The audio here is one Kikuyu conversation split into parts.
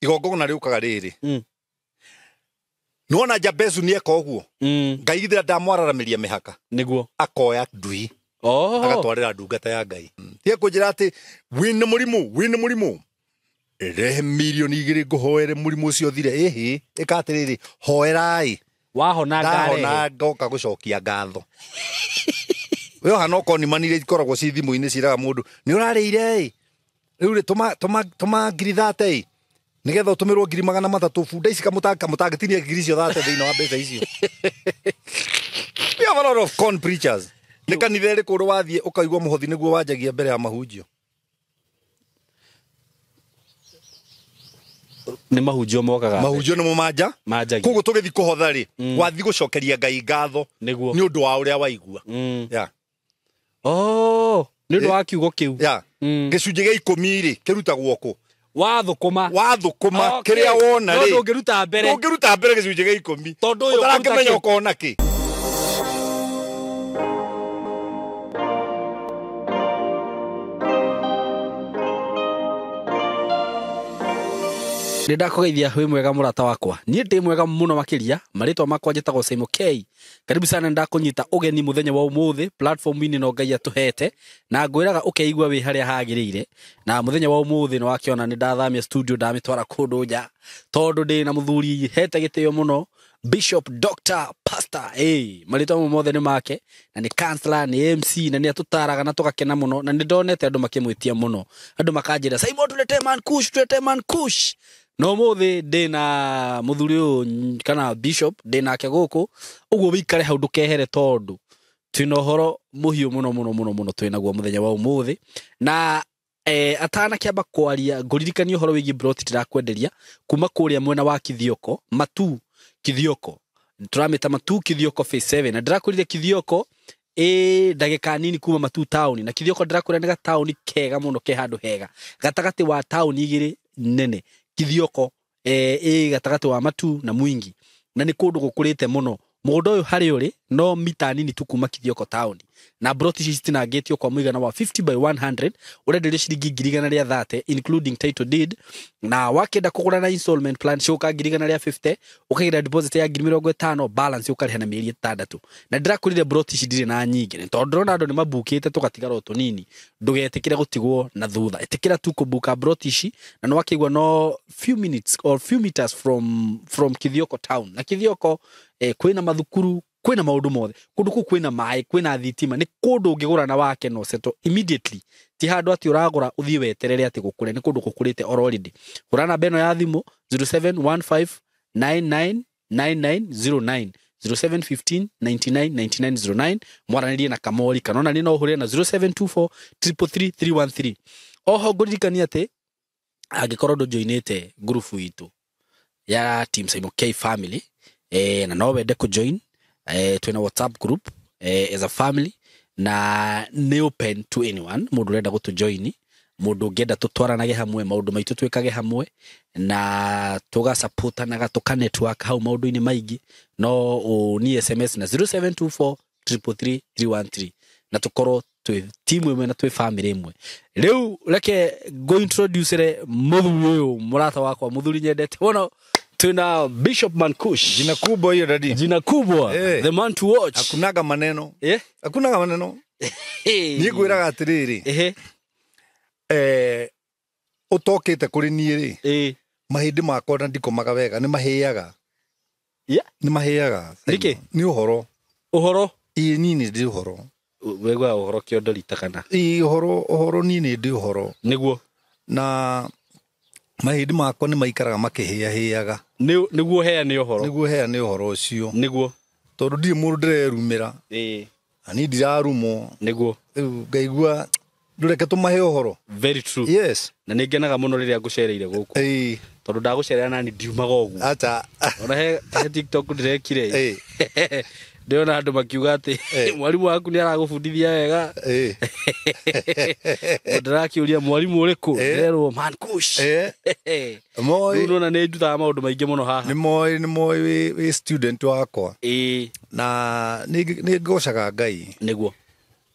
Igongona rĩũkaga rĩrĩ. Nĩwona Jabezu nĩeka ũguo. Ngai githĩ ndamwararamiria mĩhaka. Nĩguo. Akoya ndui. Oh. Agatwarĩra ndungata ya Ngai. Tiga kũnjĩra atĩ wĩna mũrimũ, wĩna mũrimũ. Rehe 2 mirioni ngũhoere mũrimũ ũcio ũthire. Ĩhĩ, ĩka atĩrĩrĩ, hoerai. Wahona ngarehe. Ndahona ngoka gũcokia ngatho. We hana okorwo nĩ manire ikoragwo ci thimũ-inĩ ciĩraga mũndũ nĩ ũrarĩire ĩ rĩu rĩ tũma tũma tũma 30,000 ĩ nĩgetha ũtũmĩrwo 300,000 bunda ici kamũtangĩtinia ngiri icio 30 thĩinĩ wa mbeca icio. We have a lot of con preachers. Nĩ kanitha ĩrĩkũ ũrĩ wathiĩ ũkaigua mũhothi nĩguo wanjagia mbere ya mahunjio? Nĩ mahunjio mokaga. Mahunjio nĩmo manja. Manjagia. Koguo tũgĩthiĩ kũhotha rĩ, wathiĩ gũcokeria Ngai ngatho Nĩguo. nĩ ũndũ wa ũrĩa waigua. Yeah. Oh, nĩ ũndũ wa kiugo kĩu. Yeah. Gĩcunjĩ gĩa 10 rĩ kĩrutagwo kũ? Wathũkũma. Wathũkũma. Okay. Kĩrĩa wona No rĩ. ndũngĩruta mbere. Ndũngĩruta mbere gĩcunjĩ gĩa 10. Tondũ ũyũ ũkũruta ũtarakĩmenya kĩ? ũkona kĩ. Nĩ ndakũgeithia wĩ mwega mũrata wakwa. Niĩ ndĩ mwega mũno makĩria. Marĩtwa makwa njĩtagwo Simon K. Karibu sana, nĩ ndakũnyita ũgeni mũthenya wa ũmũthĩ platform-inĩ no Ngai atũhete, na ngwĩraga ũkeigua wĩ harĩa hagĩrĩire. Na mũthenya wa ũmũthĩ nĩ wakĩona nĩ ndathamia studio ndamĩtwara kũndũ nja, tondũ ndĩ na mũthuri hete gĩtĩo mũno, Bishop, Doctor, Pastor, marĩtwa mamwe mothe nĩ make, na nĩ counselor, nĩ MC, na nĩ atũtaraga na tũgakena mũno, na nĩ ndonete andũ makĩmwĩtia mũno. Andũ makanjĩra, Simon tulete man kush, tulete man kush. No mũthĩ ndĩ na mũthuri ũyũ kana bishop ndĩ nake gũkũ, ũguo wĩikare hau ndũkehere tondũ twĩna ũhoro mũhiũ mũno mũno mũno mũno twĩnaguo mũthenya wa ũmũthĩ. Na atanakĩamba kwaria ngũririkanie ũhoro wĩgiĩ broti ndĩrakwenderia kuma kũrĩa mwena wa Kithioko, Matu Kithioko, tũramĩta Matu Kithioko phase 7, na ndĩrakwĩrire Kithioko ĩ ndagĩka nini kuma Matu taũni, na Kithioko ndĩrakwĩra nĩ gataũni kega mũno ke handũ hega gatagatĩ wa taũni igĩrĩ nene. Kithioko ĩ gatagatĩ wa Matu na Mwingi, na nĩ kũndũ gũkũrĩte mũno. Mũgũnda ũyũ harĩa ũrĩ no mita nini tu kuma Kithioko taũni, na broti ici citinangĩtio kwa mũigana wa 50 by 100, ũrenderio ciringi 130,000 including title deed, na wakĩenda kũgũra na installment plan ciũka 150,000, ũkagĩra deposit ya 50,000, balance ũkarĩha na mĩeri 6. Na ndĩrakwĩrire broti ici ndirĩ na nyingĩ, nĩ tondũ ndĩrona andũ nĩ mabukĩte tũgatigara o tũnini. Ndũgetĩkĩre gũtigwo na thutha, ĩtĩkĩra tu kũbuka broti ici, na nĩ wakĩigua no few minutes or few meters from Kithioko town. Na Kithioko kwĩna mathukuru, kwĩna maũndũ mothe, kũndũ kũu kwĩna maĩ, kwĩna thitima, nĩ kũndũ ũngĩgũra na wake no settle immediately. Ti handũ atĩ ũragũra ũthiĩ weterere atĩ gũkũre, nĩ kũndũ gũkũrĩte already. Hũra namba ĩno ya thimũ 0715999909, 0715999909, mwaranĩrie na Kamori, kana ona nĩ no ũhũrĩre na 0724333313. Oho ngũririkanie atĩ angĩkorwo ndũjoinĩte ngurubu itũ ya Team Simon K family, na no wende kũjoin, twĩna WhatsApp group, as a family, na nĩ open to anyone, mũndũ ũrenda gũtũjoin, mũndũ ũngĩenda tũtwaranage hamwe, maũndũ maitũ twĩkage hamwe, na tũgasupportanaga, tũka network hau maũndũ-inĩ maingĩ, no ũnie SMS na 0724333313, na tũkorwo twĩ timu ĩmwe na twĩ family ĩmwe. Rĩu reke ngũ introducere mũthuri ũyũ, mũrata wakwa, mũthuri nyendete mũno. Twĩna Bishop Mankush. Jina kubwa hiyo dadi. Jina kubwa. The man to watch. Hakunaga maneno. Hakunaga maneno. Niĩ ngwĩraga atĩrĩrĩ. Ũtokĩte kũrĩ niĩ rĩ. Mahĩndĩ makwa na ndikomaga wega, nĩ mahĩaga. Nĩ mahĩaga. Nĩkĩ? Nĩ ũhoro. Ũhoro? Ĩĩ, niĩ nĩ ndĩ ũhoro. Wĩiguaga ũhoro kĩondo rita kana? Ĩĩ, ũhoro niĩ nĩ ndĩ ũhoro. Nĩguo. Na mahĩndĩ makwa nĩ maikaraga makĩhĩahĩaga. Nĩguo heane ũhoro. Nĩguo heane ũhoro ũcio. Nĩguo. Tondũ ndirĩ mũndũ ndĩrerumĩra. Na niĩ ndirarumwo. Nĩguo. Rĩu ngaigua ndũreke tũmahe ũhoro. Very true. Yes. Na nĩ ngenaga mũno rĩrĩa ngũcereire gũkũ. Tondũ ndagũcerera nani ndiumaga ũguo. Acha. Ona he TikTok ndĩrekire. Ndĩrona andũ makiuga atĩ mwarimũ waku nĩ aragũbundithia wega. Ndĩrakĩũria mwarimũ ũrĩkũ? Ndĩrerwo Man Kush. Moi. Rĩu nĩwona nĩ ndutaga maũndũ maingĩ mũno haha. Nĩ moĩ, nĩ moĩ wĩ student wakwa. Na nĩ ngocaga Ngai. Nĩguo.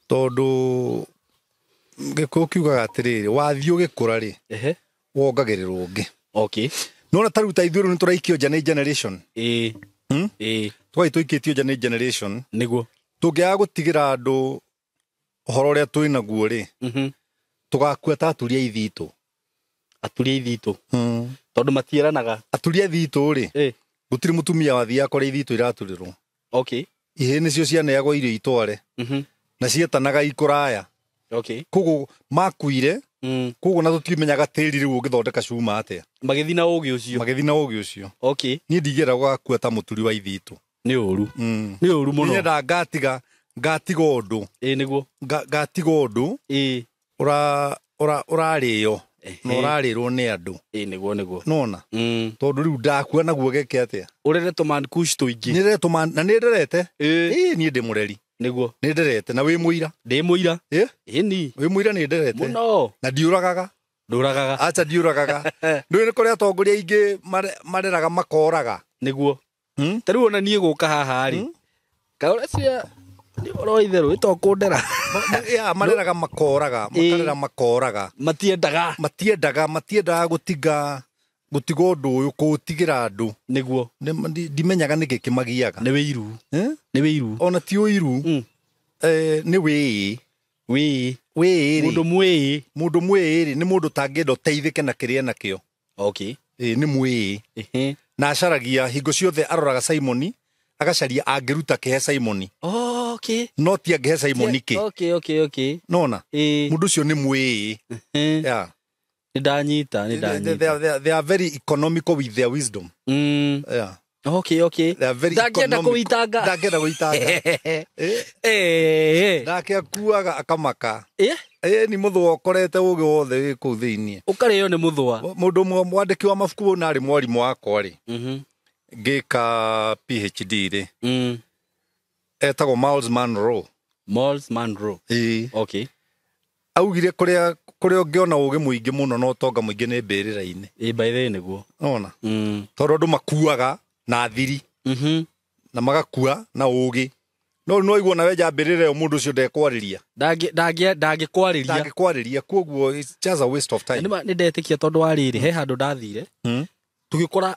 Tondũ Gĩkũyũ kiugaga atĩrĩrĩ, wathiĩ ũgĩkũra rĩ, wongagĩrĩrwo ũngĩ. Nona ta rĩu ta ithuĩ rĩu nĩ tũraikio nja nĩ generation. Ĩĩ. Ĩĩ. Tũgathiĩ tũikĩtio nja nĩ generation. Nĩguo. Tũngĩaga gũtigĩra andũ ũhoro ũrĩa twĩ naguo rĩ, tũgakua ta aturi a ithitũ. Aturi a ithitũ. Tondũ matieranaga. Aturi a ithitũ rĩ, gũtirĩ mũtumia wathiaga kũrĩa ithitũ iraturĩrwo. Okay. Ihĩĩ nĩcio cianeagwo irio itware. Na cietanaga ikũraya. Okay. Koguo makuire, koguo na tũtimenyaga tĩri rĩu ũngĩthondeka cuma atĩa. Magĩthiĩ na ũgĩ ũcio. Magĩthiĩ na ũgĩ ũcio. Okay. Niĩ ndingĩenda gũgakua ta mũturi wa ithitũ. Nĩ ũru. Nĩ ũru mũno. Nĩnyenda ngatiga ũndũ. Ĩĩ nĩguo. Ngatiga ũndũ. Ĩĩ. Ũrarĩo. Na ũrarĩrwo nĩ andũ. Ĩĩ nĩguo nĩguo. Nona. Tondũ rĩu ndakua naguo geke atĩa. Ũrere tũmankush tũingĩ. Nĩ ndĩrere na nĩ nderete. Ĩĩ niĩ ndĩ mũreri. Nĩguo. Nĩ nderete na wĩ mũira. Ndĩ mũira. Ĩĩ. Ĩni. Wĩ mũira nĩ nderete. Mũno. Na ndiũragaga. Ndũragaga. Acha ndiũragaga. Ndũĩ nĩ kũrĩ atongoria aingĩ mareraga makoraga. Nĩguo. Ta rĩu ona niĩ gũka haha rĩ. Kaũra cia nĩ ũhoro wa itherũ ĩtokũndera. Mareraga makoraga, makarera makoraga. Matiendaga. Matiendaga gũtiga ũndũ ũyũ kũũtigĩra andũ. Nĩguo. Ndimenyaga nĩkĩ kĩmagiaga. Nĩ wĩiru. Nĩ wĩiru. Ona ti ũiru. Nĩ wĩĩ. Wĩĩ. Wĩĩ rĩ. Mũndũ mwĩĩ. Mũndũ mwĩĩ rĩ nĩ mũndũ ũtangĩenda ũteithĩke na kĩrĩa nakĩo. Okay. Ĩĩ nĩ mwĩĩ. Na acaragia hingo ciothe aroraga Simoni, agacaria angĩruta kĩhe Simoni. Okay. No ti angĩhe Simoni kĩ. Okay, okay, okay. Nona. Mũndũ ũcio nĩ mwĩĩ. Yeah. Nĩ ndanyita, nĩ ndanyita. They are very economical with their wisdom. Yeah. Okay, okay. They are very ndangĩenda kũitanga. Ndangĩenda gũitanga. Nake akuaga akamaka. Ni mũthũa ũkorete ũgĩ wothe wĩ kũu thĩiniĩ. Ũkarĩo nĩ mũthũa. Mũndũ ũmwe mwandĩki wa mabuku na arĩ mwarimũ wakwa rĩ. Ngĩka PhD rĩ. Etagwo Miles Monroe. Miles Monroe. Ĩĩ. Okay. Augire kũrĩa ũngĩona ũgĩ mũingĩ mũno na ũtonga mũingĩ nĩ mbĩrĩra-inĩ. Ĩĩ by the way nĩguo. Nona. Tondũ andũ makuaga na thiri. Na magakua na ũgĩ. No no igua na wenja mbĩrĩra ĩyo mũndũ ũcio ndekwarĩria. Ndangĩkwarĩria. Ndangĩkwarĩria koguo it's just a waste of time. Nĩ ndetĩkia tondũ wa rĩrĩ he handũ ndathire. Tũgĩkora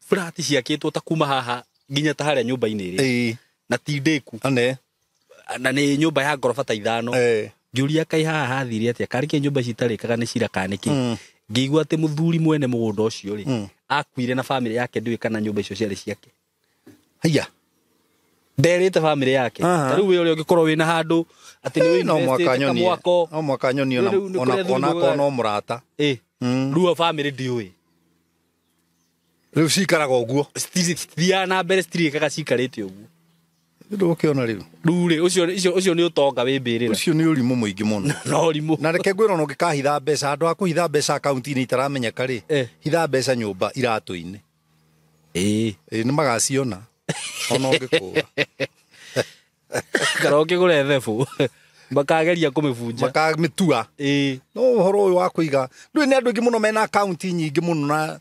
flat ciakĩtwo ta kuma haha nginya ta harĩa nyũmba-inĩ ĩrĩ. Na ti ndĩku. Ane. Na nĩ nyũmba ya ngoroba ta ithano. Ngĩũria kai haha hathire atĩa karĩ kĩ nyũmba ici itarĩkaga nĩ cira kana nĩkĩ. Ngĩigua atĩ mũthuri mwene mũgũnda ũcio rĩ akuire na family yake ndiũĩ kana nyũmba icio ciarĩ ciake. Haiya. Nderĩte family yake. Ta rĩu we ũrĩa ũngĩkorwo wĩna handũ atĩ nĩ ũinvestĩte kamwako. No mwaka nyonie ona no mũrata. Rĩu family ndiũĩ. Rĩu cikaraga ũguo. Cithiaga na mbere citirĩkaga cikarĩte ũguo. Ndũkĩona rĩu. Rĩu rĩ ũcio nĩ ũtonga wĩ mbĩrĩra. Ũcio nĩ ũrimũ mũingĩ mũno. No ũrimũ. Na reke ngwĩre ona ũngĩkahitha mbeca handũ ha kũhitha mbeca akaunti-inĩ itaramenyeka rĩ, hitha mbeca nyũmba iratũ-inĩ. Ĩĩ. Ĩĩ nĩ magaciona. Ona ũngĩkũra. Kana ũkĩgũre thebũ. Makageria kũmĩbunja. Makamĩtua. Ĩĩ. No ũhoro ũyũ wa kũiga. Ndũĩ nĩ andũ aingĩ mũno mena akaunti nyingĩ mũno na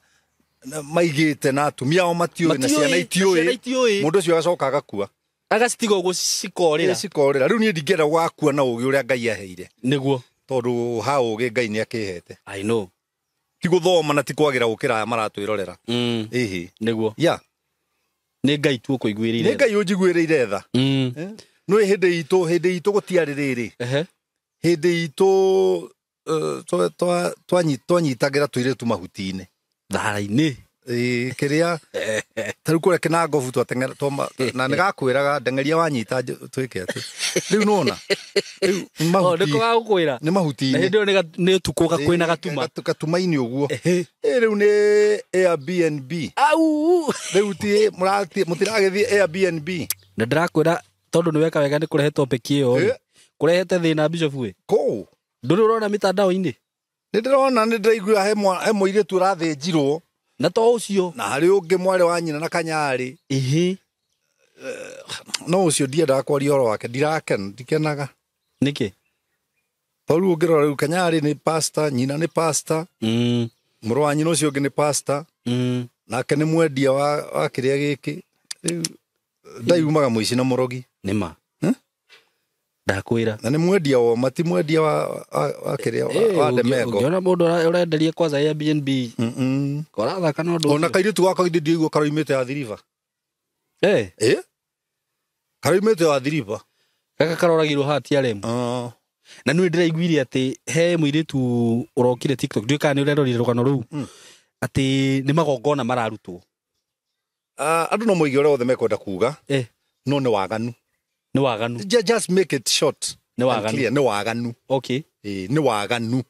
maigĩte na atumia ao matiũĩ na ciana itiũĩ. Mũndũ ũcio agacoka agakua. Agacitiga ũguo cikorĩra. Cikorĩra. Rĩu niĩ ndingĩenda gũgakua na ũgĩ ũrĩa Ngai aheire. Nĩguo. Tondũ ha ũgĩ Ngai nĩ akĩhete. I know. Ti gũthoma na ti kwagĩra gũkĩra aya maratwĩrorera. Ĩhĩ. Nĩguo. Yeah. Nĩ Ngai tu ũkũiguĩrĩire. Nĩ Ngai ũnjiguĩrĩire tha. Nĩ hĩndĩ itũ gũtiarĩ rĩrĩ. Hĩndĩ itũ twanyitagĩra tũirĩtu mahuti-inĩ. Thara-inĩ. Kĩrĩa ta rĩu kũrĩa Kĩnangobu twateng'era na nĩgakwĩraga ndeng'eria wanyita twĩke atĩ. Rĩu nĩwona. Rĩu mahuti. Nĩko gagũkwĩra. Nĩ mahuti-inĩ. Na hĩndĩ ĩyo nĩ ũtukũ kwĩna gatuma. Gatuma-inĩ ũguo. Rĩu nĩ Airbnb. Au. Rĩu ti mũtiragĩthiĩ Airbnb. Na ndĩrakwĩra tondũ nĩ weka wega nĩ kũrehe topic ĩyo. Kũrehete thĩna Bishop we. Kũu. Ndũrĩ ũrona mitandao-inĩ? Nĩ ndĩrona nĩ ndĩraigua he mũirĩtu ũrathĩnjirwo. Na to ũcio. Na harĩ ũngĩ mwarĩ wa nyina na kanyarĩ. Ĩhĩ. No ũcio ndiendaga kwaria ũhoro wake ndirakena ndikenaga. Nĩkĩ? Tondũ ũngĩrora rĩu kanyarĩ nĩ pastor, nyina nĩ pastor. Mũrũ wa nyina ũcio ũngĩ nĩ pastor. Nake nĩ mwendia wa kĩrĩa gĩkĩ. Rĩu ndaiumaga mũici na mũrogi. Nĩ ma. Ndakwĩra. Na nĩ mwendia woma, ti mwendia wa kĩrĩa wa Demengo. Ũngĩona mũndũ ũrenderia kwanza Airbnb korathaka na ũndũ. Ona kairĩtu gaka githĩ ndiaigua karoimĩte Athi River. Karoimĩte Athi River. Gaka karoragirwo haha TRM. Na nĩ ndĩraiguire atĩ he mũirĩtu ũrokire TikTok, ndiũĩ kana nĩ ũrerorire rũgano rũu, atĩ nĩ magongona mararutwo. Andũ no moige ũrĩa othe mekwenda kuga, no nĩ waganu. Nĩ waganu. Just make it short. Nĩ waganu. Nĩ waganu. Okay. Nĩ waganu.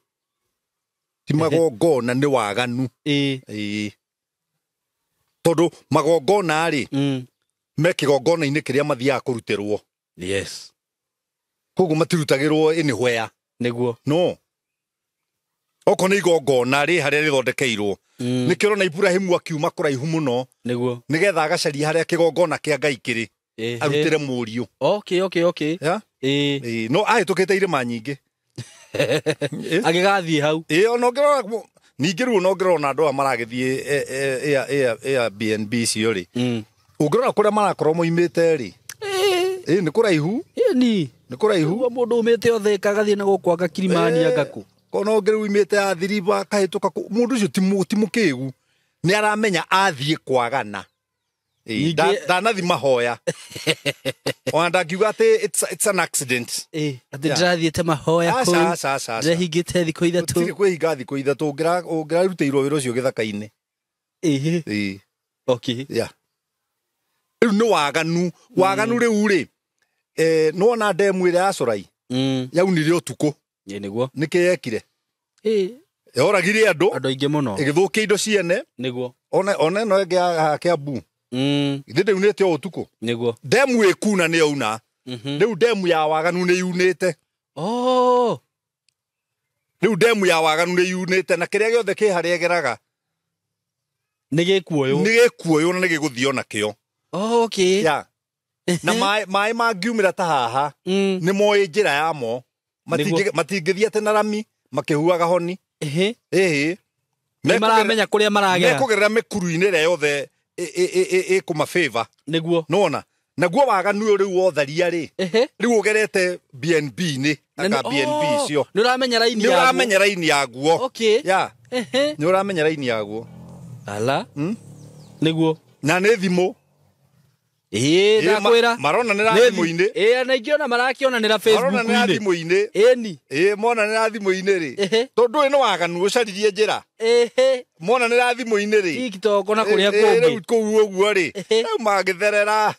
Ti magongona, nĩ waganu. Tondũ magongona rĩ, me kĩgongona-inĩ kĩrĩa mathiaga kũrutĩrwo. Yes. Koguo matirutagĩrwo anywhere. Nĩguo. No. Okorwo nĩ igongona rĩ harĩa rĩthondekeirwo. Nĩkĩo ũrona Iburahĩmu akiuma kũraihu mũno. Nĩguo. Nĩgetha agacaria harĩa kĩgongona kĩa Ngai kĩrĩ. Arutĩre mũriũ. Okay. Yeah? No ahĩtũkĩte irĩma nyingĩ. Agĩgathiĩ hau. Ona ũngĩrora ningĩ rĩu ona ũngĩrora ona andũ aya maragĩthiĩ Airbnb icio rĩ. Ũngĩrora kũrĩa marakorwo moimĩte rĩ. Nĩ kũraihu. Nĩ kũraihu. Mũndũ umĩte othe agathiĩ na gũkũ anga Kilimani anga kũ. Kona ũngĩ rĩu umĩte Athi River akahĩtũka kũ. Mũndũ ũcio ti mũkĩgu. Nĩ aramenya athiĩ kwagana. Ndanathi mahoya. Ona ndangiuga atĩ it's an accident. Atĩ ndĩrathiĩte mahoya kũu. Aca. Ndĩrahingĩte thikũ ithatũ. Gũtirĩ kwĩhinga thikũ ithatũ, ũngĩrarutĩirwo wĩra ũcio gĩthaka-inĩ. Okay. Yeah. Rĩu nĩ waganu. Waganu rĩu rĩ, nĩwona ndemu ĩrĩa ya Corai yaunire ũtukũ. Nĩguo. Nĩkĩ yekire? Yoragire andũ. Andũ aingĩ mũno. Ĩgĩthũkia indo ciene. Nĩguo. Ona ĩno ĩngĩ ya Kiambu. Githĩ ndĩunĩte o ũtukũ? Nĩguo. Ndemu ĩkuna nĩ yauna. Rĩu ndemu ya waganu nĩ yunĩte. Rĩu ndemu ya waganu nĩ yunĩte na kĩrĩa gĩothe kĩ harĩa ĩgeraga nĩ gĩkuoywo. Nĩ gĩkuoywo na nĩ gĩgũthio nakĩo. Okay. Yeah. Na maĩ mangiumĩra ta haha nĩ moĩ njĩra yamo. Matingĩthiĩ atĩ na rami makĩhuaga honi. Nĩ maramenya kũrĩa maragera. Mekũgerera mĩkuru-inĩ ĩrĩa yothe ĩkũma favor. Nĩguo. Nĩwona? Naguo waganu ũyũ rĩu wotharia rĩ, rĩu ũgerete BNB-inĩ, anga BNB icio. Nĩ ũramenya raini yaguo. Nĩ yaguo. ũramenya raini yaguo. Okay. Yeah. Nĩ ũramenya raini yaguo. Ala. Nĩguo. Na nĩ thimũ. Ndakwĩra. Maronanĩra thimũ-inĩ. Na ingĩ ona marakĩonanĩra Facebook-inĩ. Maronanĩra thimũ-inĩ. Ĩni. Monanĩra thimũ-inĩ rĩ. Tondũ ũyũ nĩ waganu ũcaririe njĩra. Monanĩra thimũ-inĩ rĩ. TikTok ona kũrĩa kũngĩ. Rĩu kũu ũguo rĩ. Rĩu magĩtherera.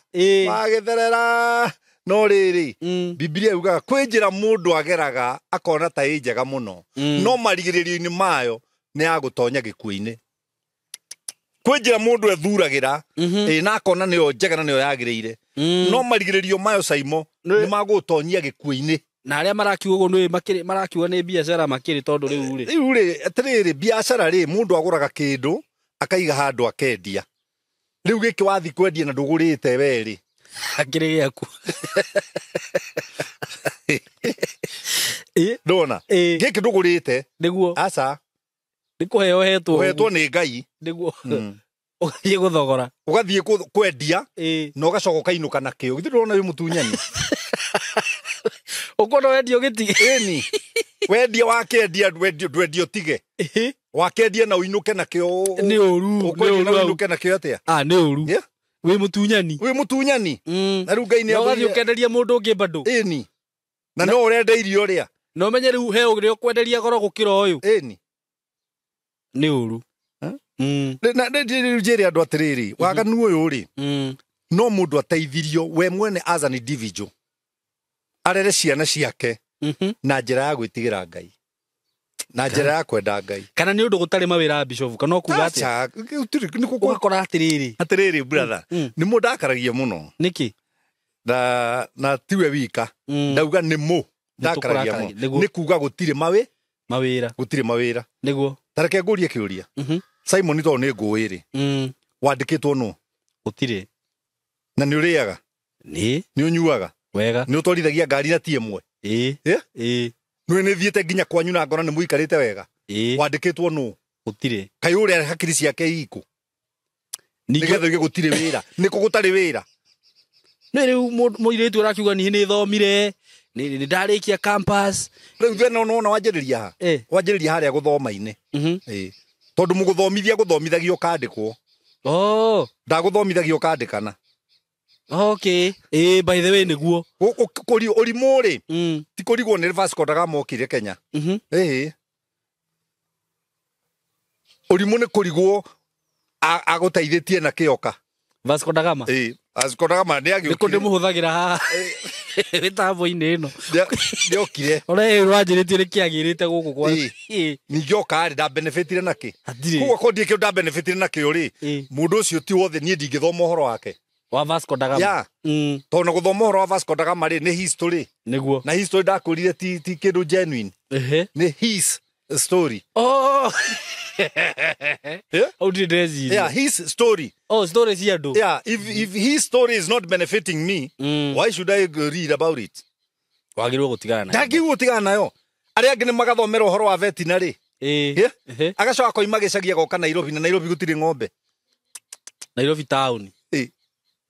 Magĩtherera. No rĩrĩ, Bibilia yugaga kwĩ njĩra mũndũ ageraga akona ta ĩ njega mũno. No marigĩrĩrio-inĩ mayo nĩ ya gũtonya gĩkuũ-inĩ. Kwĩ njĩra mũndũ ethuragĩra, na akona nĩyo njega na nĩyo yagĩrĩire. No marigĩrĩrio mayo Saimo nĩ magũgũtonyia gĩkuũ-inĩ. Na arĩa marakiuga ũguo nĩ makĩrĩ marakiuga nĩ biacara makĩrĩ tondũ rĩu rĩ. Rĩu rĩ, atĩrĩrĩ, biacara rĩ, mũndũ agũraga kĩndũ akaiga handũ akendia. Rĩu gĩkĩ wathiĩ kwendia na ndũgũrĩte we rĩ. Akĩrĩ gĩaku. Ndona? Gĩkĩ ndũgũrĩte. Nĩguo. Aca. Nĩ kũheo hetwo. Ũhetwo nĩ Ngai. Nĩguo. Ũgathiĩ gũthogora. Ũgathiĩ kwendia na ũgacoka ũkainũka nakĩo. Githĩ ndũrona wĩ mũtunyani? Ũkona wendia ũgĩtige. Ĩni. Wendia wakendia ndwendia ũtige. Wakendia na ũinũke nakĩo. Nĩ ũru. Ũkwendia na ũinũke nakĩo atĩa? Nĩ ũru. Wĩ mũtunyani. Wĩ mũtunyani. Na rĩu Ngai nĩ ũgathiĩ ũkenderia mũndũ ũngĩ bado. Ĩni. Na no ũrenda irio rĩa. Na ũmenye rĩu he ũrĩa ũkwenderia goro gũkĩra ũyũ. Ĩni. Nĩ ũru. Na rĩu njĩre andũ atĩrĩrĩ, waganu ũyũ rĩ, no mũndũ ateithirio we mwene as an individual arere ciana ciake na njĩra ya gwĩtigĩra Ngai na njĩra ya kwenda Ngai. Kana nĩ ũndũ gũtarĩ mawĩra Bishop, kana ũkuga atĩa? Aca, nĩ ũgakora atĩrĩrĩ. Atĩrĩrĩ brother, nĩ mũndũ ndakaragia mũno. Nĩkĩ? Na tiwe wika. Ndauga nĩ mũ ndakaragia mũno. Nĩ kuga gũtirĩ mawĩra. Gũtirĩ mawĩra. Nĩguo. Ta reke ngũrie kĩũria. Simon tondũ nĩ ngũĩ rĩ. Wandĩkĩtwo nũ? Gũtirĩ. Na nĩ ũrĩaga? Nĩ. Nĩ ũnyuaga? Wega. Nĩ ũtwarithagia ngari na ti ĩmwe? Ĩĩ. Nĩ nĩ thiĩte nginya kwanyu na ngona nĩ mũikarĩte wega? Wandĩkĩtwo nũ? Gũtirĩ. Kaĩ ũrĩa hakiri ciake ikũ? Nĩgetha uge gũtirĩ wĩra. Nĩ kũ gũtarĩ wĩra? Nĩ rĩu mũirĩtu ũrakiuga niĩ nĩ thomire, Nĩ ndarĩkia campus. Rĩu thĩna nĩwona wanjĩrĩria ha? Wanjĩrĩria harĩa gũthoma-inĩ. Ĩĩ. Tondũ mũgũthomithia gũthomithagio ũkandĩkwo. Oh. Ndagũthomithagio ũkandĩkana. Okay. By the way nĩguo. Ũrimũ rĩ, ti kũrigwo nĩ Vasco da Gama okire Kenya. Ĩĩ. Ũrimũ nĩ kũrigwo agũteithĩtie na kĩoka. Vasco da Gama. Ĩĩ. Vasco da Gama nĩ agĩũkire. Nĩ kũ ndĩmũhũthagĩra haha. Mĩtambo-inĩ ĩno. Nĩokire. Ona ũranjĩrĩtie nĩ kĩagĩrĩte gũkũ kwa. Ningĩ oka rĩ, ndabenefitire nakĩ? Koguo akorwo ndirĩ kĩndũ ndabenefitire nakĩo rĩ, mũndũ ũcio ti wothe niĩ ndingĩthoma ũhoro wake. Wa Vasco da Gama. Yeah. Tondũ na gũthoma ũhoro wa Vasco da Gama rĩ, nĩ history. Nĩguo. Na history ndakwĩrire ti kĩndũ genuine. Nĩ his story. Oh. Hau ndirĩ ndeciria. Yeah, his story. Oh, story cia andũ. Yeah, if his story is not benefiting me, why should I read about it? Wagĩrĩirwo gũtigana nayo. Ndangĩrĩirwo gũtigana nayo. Arĩa angĩ nĩ magathomera ũhoro wa veterinary. Agacoka koima gĩcagi agoka Nairobi, na Nairobi gũtirĩ ng'ombe. Nairobi town.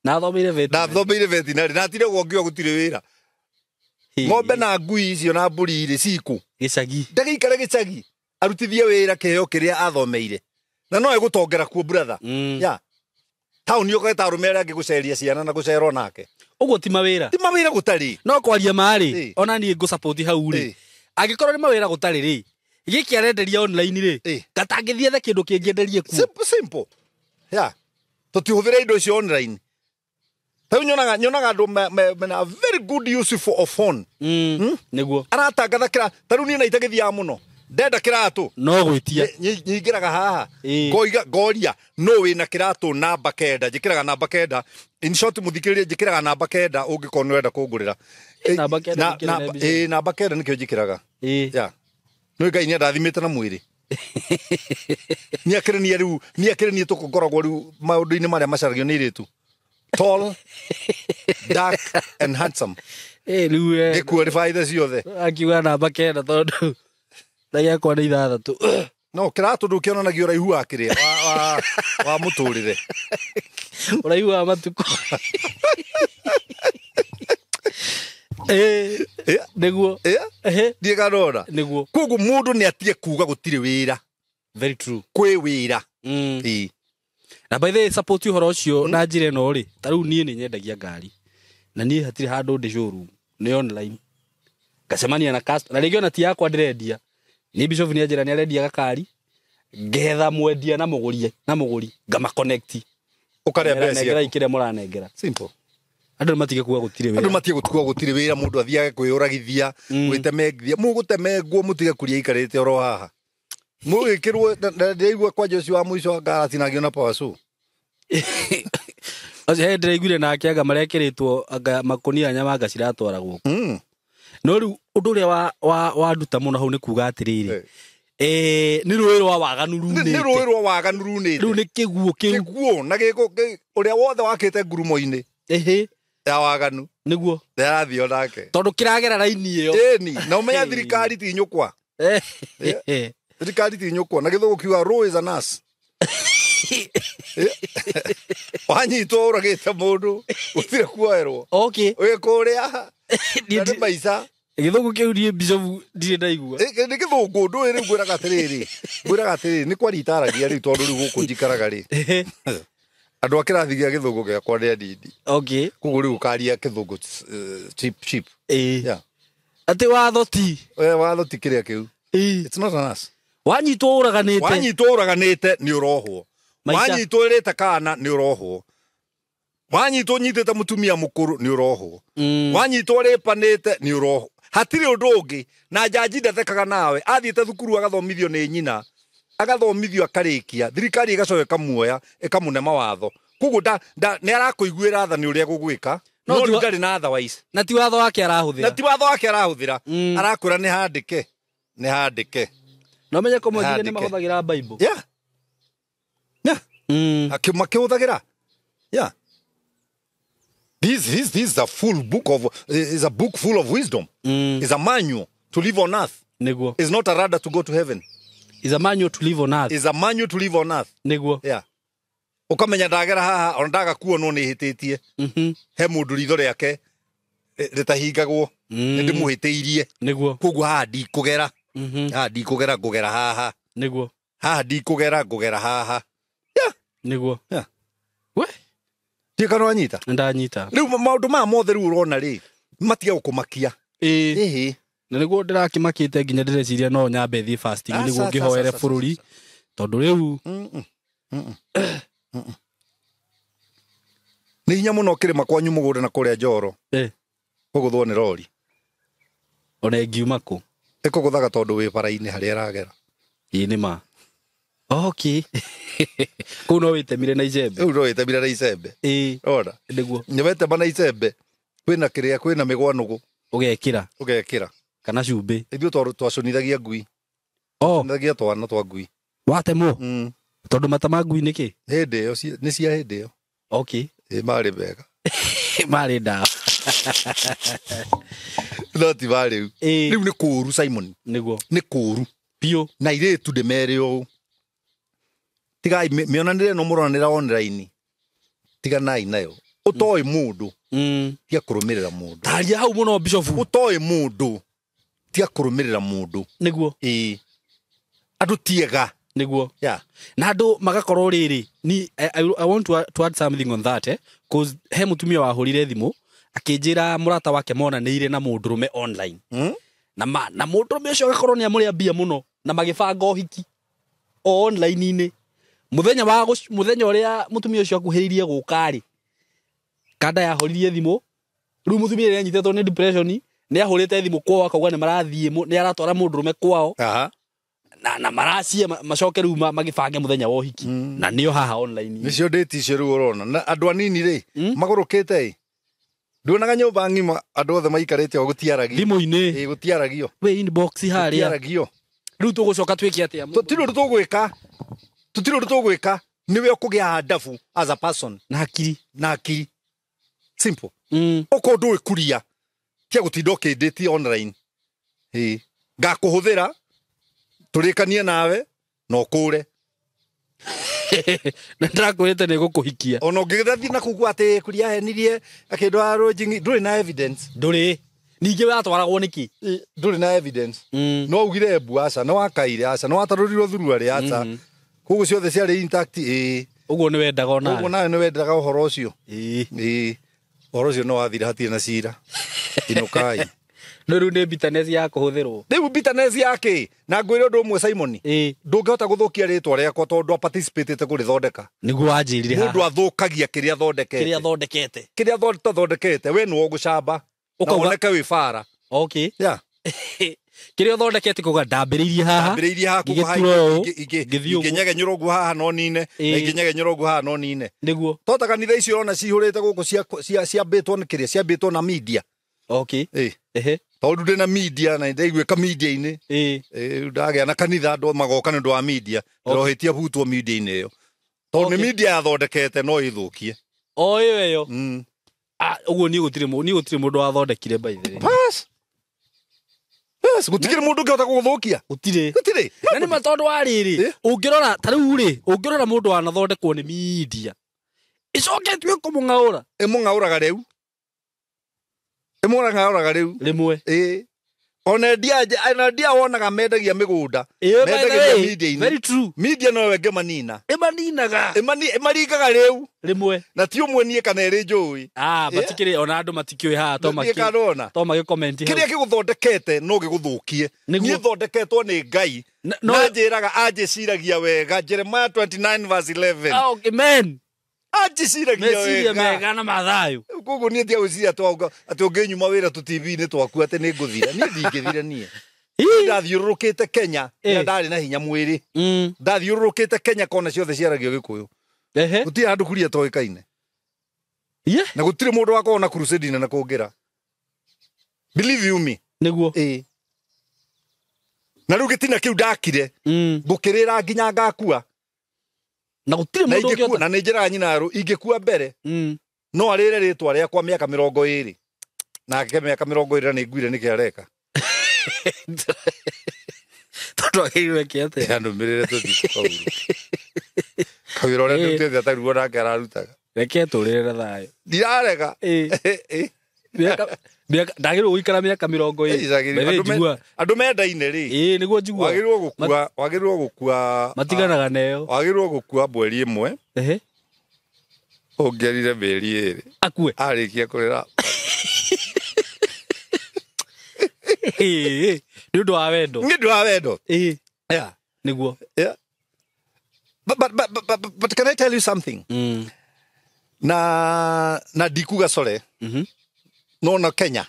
Na athomeire veterinary. Na athomeire veterinary. Na atirĩ ũguo ngiuga gũtirĩ wĩra. Ng'ombe na ngui icio na mbũri irĩ cikũ. Gĩcagi. Ndagĩikare gĩcagi. Arutithie wĩra kĩheo kĩrĩa athomeire. Na no egũtongera kuo brother. Yeah. Taũni ũgeta arũme arĩa angĩ gũceria ciana na gũcerwo nake. Ũguo ti mawĩra. Ti mawĩra gũtarĩ. No kwaria marĩ, ona niĩ ngũ-support hau rĩ. Angĩkorwo nĩ mawĩra gũtarĩ rĩ, gĩkĩ arenderia online rĩ, gatangĩthiĩ ethe kĩndũ kĩngĩ enderie kuo. Simple, simple. Yeah. Tũtihũthĩra indo icio online. Rĩu nyonaga andũ mena very good use of phone. Nĩguo. Aratangatha kĩra, ta rĩu niĩ na itagĩthiaga mũno. Ndenda kĩratũ. No gwĩtia. Nyingĩraga haha. Ngoiga ngoria no wĩna kĩratũ namba 9, njĩkĩraga namba 9. In short mũthikĩrĩrie njĩkĩraga namba 9 ũngĩkorwo nĩ ũrenda kũngũrĩra. Namba 9 nĩkĩo. Namba 9 nĩkĩo njĩkĩraga. Yeah. Nĩ Ngai nĩ andathimĩte na mwĩrĩ. Niĩ akĩrĩ niĩ rĩu, niĩ akĩrĩ niĩ tũkũkoragwo rĩu maũndũ-inĩ marĩa macaragio nĩ airĩtu. Tall, dark and handsome. Rĩu ngĩqualify the ciothe. Akiuga namba 9 tondũ ndagĩakwa nĩ 6. No kĩratũ ndũkĩonanagia ũraihu wa kĩrĩa wa mũtũrĩre. Ũraihu wa matukũ. Nĩguo. Ndiĩ kanona. Nĩguo. Koguo mũndũ nĩ atige kuga gũtirĩ wĩra. Very true. Kwĩ wĩra. Na by the way support ũhoro ũcio na njĩra ĩno rĩ, ta rĩu niĩ nĩ nyendagia ngari. Na niĩ hatirĩ handũ ndĩ showroom, nĩ online. Ngacemania na customer, na rĩngĩ ona ti yakwa ndĩrendia. Ni Bishop nĩ anjĩra nĩ arendia gakari, ngetha mwendia na mũgũri, ngama connect. Ũkarĩa mbeca ciaku. Ikĩrĩa mũranengera. Simple. Andũ matige kuga gũtirĩ wĩra. Andũ matige kuga gũtirĩ wĩra, mũndũ athiage kwĩyũragithia, gwĩtemengithia, mũgũtemengwo mũtige kũrĩa aikarĩte oro haha. Mũgĩkĩrwo ndĩraigua kwanja ũcio wa mũico ngaratinagio na power saw. Acio he ndĩraiguire nake anga marekĩrĩtwo anga makũnia nyama anga ciratwaragwo. No rĩu ũndũ ũrĩa wanduta mũno hau nĩ kuga atĩrĩrĩ, nĩ rũĩ rwa waganu runĩte. Nĩ rũĩ rwa waganu runĩte. Rĩu nĩ kĩguũ kĩu. Kĩguũ na gĩkũ ũrĩa wothe wakĩte ngurumo-inĩ. Ya waganu. Nĩguo. Nĩarathiĩ onake. Tondũ kĩragera raini ĩyo. Ĩni, na ũmenya thirikari ti nyũkwa. Thirikari ti nyũkwa na gĩthũngũ kiuga rũ is a nurse. Wanyitwo ũragĩte mũndũ gũtirĩ kuoerwo. Okay. Wĩ kũrĩa. Nĩ maica. Gĩthũngũ kĩu niĩ Bishop ndirĩ ndaigua. Nĩ gĩthũngũ ndũĩ rĩu ngwĩraga atĩrĩrĩ. Ngwĩraga atĩrĩrĩ nĩ kwaria itaragia rĩu tondũ rĩu gũkũ njikaraga rĩ. Andũ a kĩrathi gĩa gĩthũngũ gĩakwa nĩ anini. Okay. Koguo rĩu ũkaria gĩthũngũ cheap cheap. Yeah. Atĩ watho ti. Watho ti kĩrĩa kĩu. It's not an us. Wanyitwo ũraganĩte. Wanyitwo ũraganĩte nĩ ũrohwo. Wanyitwo ĩrĩte kana nĩ ũrohwo. Wanyitwo nyitĩte mũtumia mũkũrũ nĩ ũrohwo. Wanyitwo rĩpanĩte nĩ ũrohwo. Hatirĩ ũndũ ũngĩ na njanji ndathekaga nawe athiĩte thukuru agathomithio nĩ nyina agathomithio akarĩkia thirikari ĩgacoka ĩkamuoya ĩkamũne mawatho. Koguo nĩ arakũiguĩra tha nĩ ũrĩa gũgwĩka no rĩu ndarĩ na otherwise. Na ti watho wake arahũthĩra. Na ti watho wake arahũthĩra. Arakwĩra nĩ handĩke. Nĩ handĩke. No menye ko mwanjire nĩ mahũthagĩra Bible. Yeah. Yeah. Makĩhũthagĩra. Yeah. This is a full book of is a book full of wisdom. It's a manual to live on earth. Nĩguo. It's not a ladder to go to heaven. It's a manual to live on earth. It's a manual to live on earth. Nĩguo. Yeah. Ũkamenya ndagera haha ona ndaga kuonwo nĩ hĩtĩtie. He mũndũ ritho rĩake Rĩtahingagwo. Nĩ ndĩmũhĩtĩirie. Nĩguo. Koguo haha ndikũgera. Haha ndikũgera, ngũgera haha. Nĩguo. Haha ndikũgera, ngũgera haha. Yeah. Nĩguo. Yeah. We. Ndiũĩ kana wanyita. Ndanyita. Rĩu maũndũ maya mothe rĩu ũrona rĩ, matige gũkũmakia. Ĩĩ. Ĩhĩ. Na nĩguo ndĩrakĩmakĩte nginya ndĩreciria no nyambe thiĩ fasting Aca, nĩguo aca, ngĩhoere aca, aca, bũrũri tondũ rĩu Nĩ hinya mũno ũkĩrĩma kwanyu mũgũnda na kũrĩa Njoro. Ũgũthwo nĩ rori. Ona ĩngiuma kũ? Ĩkũgũthaga tondũ wĩ bara-inĩ harĩa ĩragera. Ĩĩ nĩ ma. Okay. Kũu no wĩtemire na icembe. Rĩu no wĩtemire na icembe. Ĩĩ. Ona. Nĩguo. Nĩ wetema na icembe. Kwĩna kĩrĩa, kwĩna mĩgwanũgũ. Ũgekĩra. Ũgekĩra. Kana cumbĩ. Ithuĩ twacũnithagia ngui. Oh. Twacũnithagia twana twa ngui. Watemwo? Tondũ mata ma ngui nĩkĩ? Hĩndĩ ĩyo, nĩ cia hĩndĩ ĩyo. Okay. Ĩ, marĩ mega. Marĩ ndawa. No ti ma rĩu. Ĩ. Rĩu nĩ kũũru, Simon. Nĩguo. Nĩ kũũru. Biũ. Na airĩtu ndĩmere ũũ. Tigai mĩonanĩre ĩno mũronanĩra online. Tiganai nayo. Ũtoĩ mũndũ. Tiga kũrũmĩrĩra mũndũ. Taria hau mũno Bishop. Ũtoĩ mũndũ. Tiga kũrũmĩrĩra mũndũ. Nĩguo. Ĩ. Andũ tiega. Nĩguo. Yeah. Na andũ magakorwo rĩrĩ, ni I want to add something on that, cause he mũtumia wahũrire thimũ akĩnjĩra mũrata wake monanĩire na mũndũrũme online. Na na mũndũrũme ũcio agakorwo nĩ amũrĩa mbia mũno na magĩbanga ũhiki o online-inĩ. Mũthenya wa mũthenya ũrĩa mũtumia ũcio akuhĩrĩirie gũka rĩ, kanda yahũririe thimũ. Rĩu mũtumia nĩ anyitĩtwo nĩ depression, nĩ ahũrĩte thimũ kwao akauga nĩ marathiĩ, nĩ aratwara mũndũrũme kwao. Na maracie macoke rĩu magĩbange mũthenya wa ũhiki. Na nĩo haha online. Nĩcio date icio rĩu ũrona. Na andũ anini rĩ, magũrũkĩte ĩ. Nduonaga nyũmba ng'ima andũ othe maikarĩte o gũtiaragio. Thimũ-inĩ. Ĩ, gũtiaragio. Wĩ inbox harĩa. Gũtiaragio. Rĩu tũgũcoka twĩke atĩa? Tũtirĩ ũndũ tũgwĩka. Tũtirĩ ũndũ tũgwĩka. Nĩwe ũkũgĩa adabu as a person. Na hakiri. Na hakiri. Simple. Okorwo ndũĩ kuria, tia gũtinda ũkĩndĩtie online. Ĩ. Ngakũhũthĩra, tũrĩkanie nawe, na ũkũre. Na ndĩrakwĩrĩte nĩ ngũkũhikia. Ona ũngĩgĩthiĩ na kũu atĩ kuria henirie, akĩndwara rũnjing'i, ndũrĩ na evidence. Ndũrĩ. Ningĩ watwaragwo nĩkĩ? Ĩ, ndũrĩ na evidence. No ugire mbu aca, nĩ wakaire aca, nĩ watarũrirwo thuruarĩ aca. Koguo ciothe ciarĩ intact, ĩ. Ũguo nĩ wendaga ona. Ũguo nawe nĩ wendaga ũhoro ũcio. Ĩ. Ĩ. Ũhoro ũcio nĩ wathira hatirĩ na cira. Inũkai. No rĩu nĩ bitterness ya kũhũthĩrwo. Rĩu bitterness ya kĩ? Na ngwĩre ũndũ ũmwe Simon. Ĩ. Ndũngĩhota gũthũkia rĩtwa rĩakwa tondũ participatĩte kũrĩthondeka. Nĩguo wanjĩrire haha. Mũndũ athũkagia kĩrĩa athondekete. Kĩrĩa athondekete. Kĩrĩa athondekete, we nĩwe ũgũcamba. Na Ũkauga woneke wĩ bara. Okay. Yeah. Kĩrĩa ũthondekete kuga ndambĩrĩirie haha. Ndambĩrĩirie haha kuga haha, Ngĩgĩtura ũũ, ngĩthiĩ ũguo. ingĩnyegenyũra ũguo haha no nine, na Ĩ. ingĩnyegenyũra ũguo haha no nine. Nĩguo. To ta kanitha icio ũrona cihũrĩte gũkũ ciambĩtwo nĩ kĩrĩa, ciambĩtwo na media. Okay. Ĩ. Ehe. Tondũ ndĩ na media na nĩndaiguĩka media-inĩ. Ĩ. Ĩ, ndagĩa na kanitha andũ magoka nĩ ũndũ wa media. Okay. Ndĩrohĩtia butwo media-inĩ ĩyo. Tondũ nĩ Okay. media yathondekete no ĩthũkie. O ĩyo ĩyo. Ũguo niĩ gũtirĩ niĩ gũtirĩ mũndũ wathondekire by the way. Pass. Yes, gũtikĩrĩ mũndũ ũngĩhota gũgũthũkia. Gũtirĩ. Gũtirĩ. Na nĩ ma tondũ wa rĩrĩ, Ĩ? ũngĩrora ta rĩu rĩ, ũngĩrora mũndũ wanathondekwo nĩ media. Ĩcoke ĩtuĩke kũmũng'aũra. Ĩmũng'aũraga rĩu. Ĩmũng'aũraga rĩu. Rĩmwe. Ĩ. Ona endia wonaga mendagia mĩgũnda. Ĩ, by the Mendagia way, media-inĩ. very true. Media noyo ĩngĩmanina. Ĩmaninaga. Ĩmaringaga rĩu. Rĩmwe. Na ti ũmwe niĩ kana ĩrĩ njũĩ. Ah, Ĩ? matikĩrĩ, ona andũ matikĩũĩ haha, to Niĩ kana ona. to magĩ-comment hau. Kĩrĩa gĩgũthondekete no gĩgũthũkie. Nĩguo. Niĩ thondeketwo nĩ Ngai. Na, no, Na njĩraga anjĩciragia wega. Jeremiah 29 verse 11. Ah, okay, man. Anjĩciragia Meciria wega. mega na mathayo. Koguo niĩ ndiagwĩciria atĩ ũngĩnyuma wĩra tũ TV-inĩ twaku atĩ nĩ ngũthira. Niĩ ndingĩthira niĩ. Ii. Ndathiũrũrũkĩte Kenya, Ĩ. rĩrĩa ndarĩ na hinya mwĩrĩ. Ndathiũrũrũkĩte Kenya kona ciothe ciaragio Gĩkũyũ. Ehe. Gũtirĩ handũ kuria toĩkaine. Ye. Na gũtirĩ mũndũ wakorwo na crusade nene kũngĩra. Believe you me. Nĩguo. Ĩ. Na rĩu gĩtina kĩu ndakire, ngũkĩrĩra nginya ngakua. Na gũtirĩ Na mũndũ ingĩkua, ũngĩhota. na nĩ njĩraga nyina arũ, ingĩkua mbere, no arĩre rĩtwa rĩakwa mĩaka 20. Nake mĩaka 20 na nĩ nguire nĩkĩ areka. Tondũ agĩrĩirwo eke atĩa? Andũmĩrĩre tũthiĩ tũkaure. Kawĩra ũrĩa Ĩ. ndutĩte ataruo nake ararutaga. Reke tũrĩre na thayũ. Ndirarega. Ĩ. Ĩ. Mĩaka ndagĩrĩirwo gũikara mĩaka 20. By the way, njigua Andũ mendaine rĩ, ĩĩ nĩguo njigua wagĩrĩirwo gũkua matiganaga neyo. Wagĩrĩirwo gũkua mweri ĩmwe. Ehe. Ũngĩarire mĩeri 2. Akue. Arĩkia kũrĩra. Ĩĩ. Nĩ ũndũ wa wendo. Nĩ ũndũ wa wendo. Ĩĩ. Yeah. Nĩguo. Yeah. But can I tell you something? Na ndikuga sore. No na Kenya.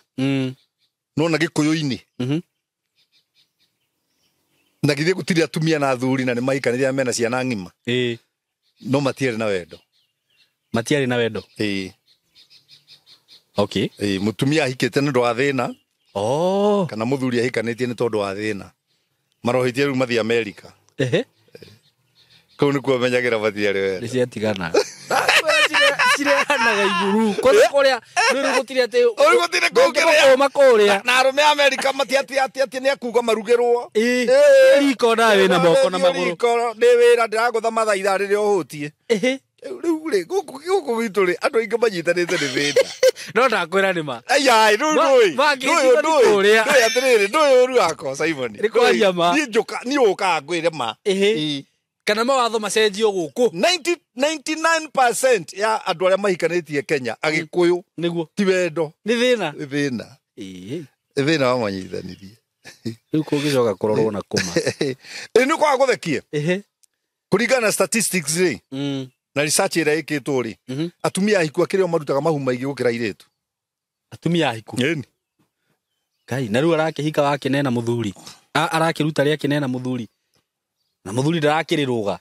No na Gĩkũyũ-inĩ. Na githĩ gũtirĩ atumia na athuri na nĩ mahikanĩtie mena ciana ng'ima. Ĩĩ. No matiarĩ na wendo. Matiarĩ na wendo. Ĩĩ. Okay. Ĩĩ, mũtumia ahikĩte nĩ ũndũ wa thĩna. Oh. Kana mũthuri ahikanĩtie nĩ tondũ wa thĩna. Marohĩtie rĩu mathiĩ Amerika. Ehe. Kũu nĩkuo menyagĩra matiarĩ wendo. Nĩ ciatigana. Cirehanaga iguru. Kwanza kũrĩa rĩu gũtirĩ atĩ Rĩu gũtirĩ kũngĩrĩa. Ndũngĩmakũma kũrĩa. Na arũme a Amerika matiatĩ nĩ akuga marugĩrwo. Ĩĩ. Riko nawe wĩna moko na magũrũ. Riko nĩ wĩra ndĩragũtha mathaa ithaa rĩrĩa ũhũtiĩ. Ehe. Rĩu rĩ gũkũ gwitũ rĩ andũ aingĩ manyitanĩte nĩ thĩna. No ndakwĩra nĩ ma. Ai rĩu ndũĩ. Mangĩcigo nĩ kũrĩa. Ndũĩ atĩrĩrĩ ndũĩ ũru wakwa Simon. Nĩ kwaria ma. Niĩ njũka niĩ ũkaga ngwĩre ma. Ehe. Kana mawatho macenjio gũkũ. 99% ya andũ arĩa mahikanĩtie Kenya Agĩkũyũ Nĩguo. ti wendo. Nĩ thĩna. Nĩ thĩna. Ĩĩ. Nĩ thĩna wamanyitanirie. Rĩu kũngĩcoka kũrorwo na kũma. Ĩ nĩ kwaga gũthekie. Ehe. Kũringana na statistics rĩ na research ĩrĩa ĩkĩtwo rĩ atumia ahiku akĩrĩ o marutaga mahu maingĩ gũkĩra airĩtu. Atumia ahiku. Ĩni. Ngai na rĩu arakĩhika wakĩnena mũthuri. Arakĩruta rĩa kĩnena mũthuri. Na mũthuri ndarakĩrĩrũga.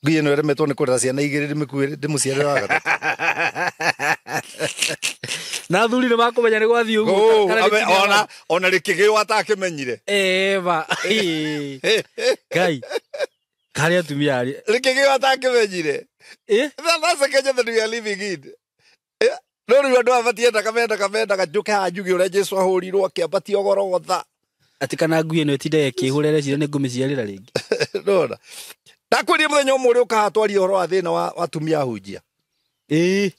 Ngui ĩno ĩremetwo nĩ kũrera ciana igĩrĩ ndĩmĩkuĩre ndĩmũciarĩre wa gatatũ. Na athuri nĩ makũmenya nĩ gwathiĩ ũguo. Kana nĩ Ona ona rĩkĩgĩo atakĩmenyire. Eva. Ngai. Karĩ atumia arĩ. Rĩkĩgĩo atakĩmenyire. Ĩ? That's the Kenya that we are living in. No rĩu andũ aya matiendaga mendaga njũke haha njuge ũrĩa Jesu ahũrirwo akĩambatio Golgotha. Atĩ kana ngui ĩno ĩtindaga ĩkĩhũra ĩreciria nĩ ngũmĩciarĩra rĩngĩ. Ndona. Ndakwĩrire mũthenya ũmwe ũrĩa ũkaha twarie ũhoro wa thĩna wa atumia ahunjia. Ĩĩ.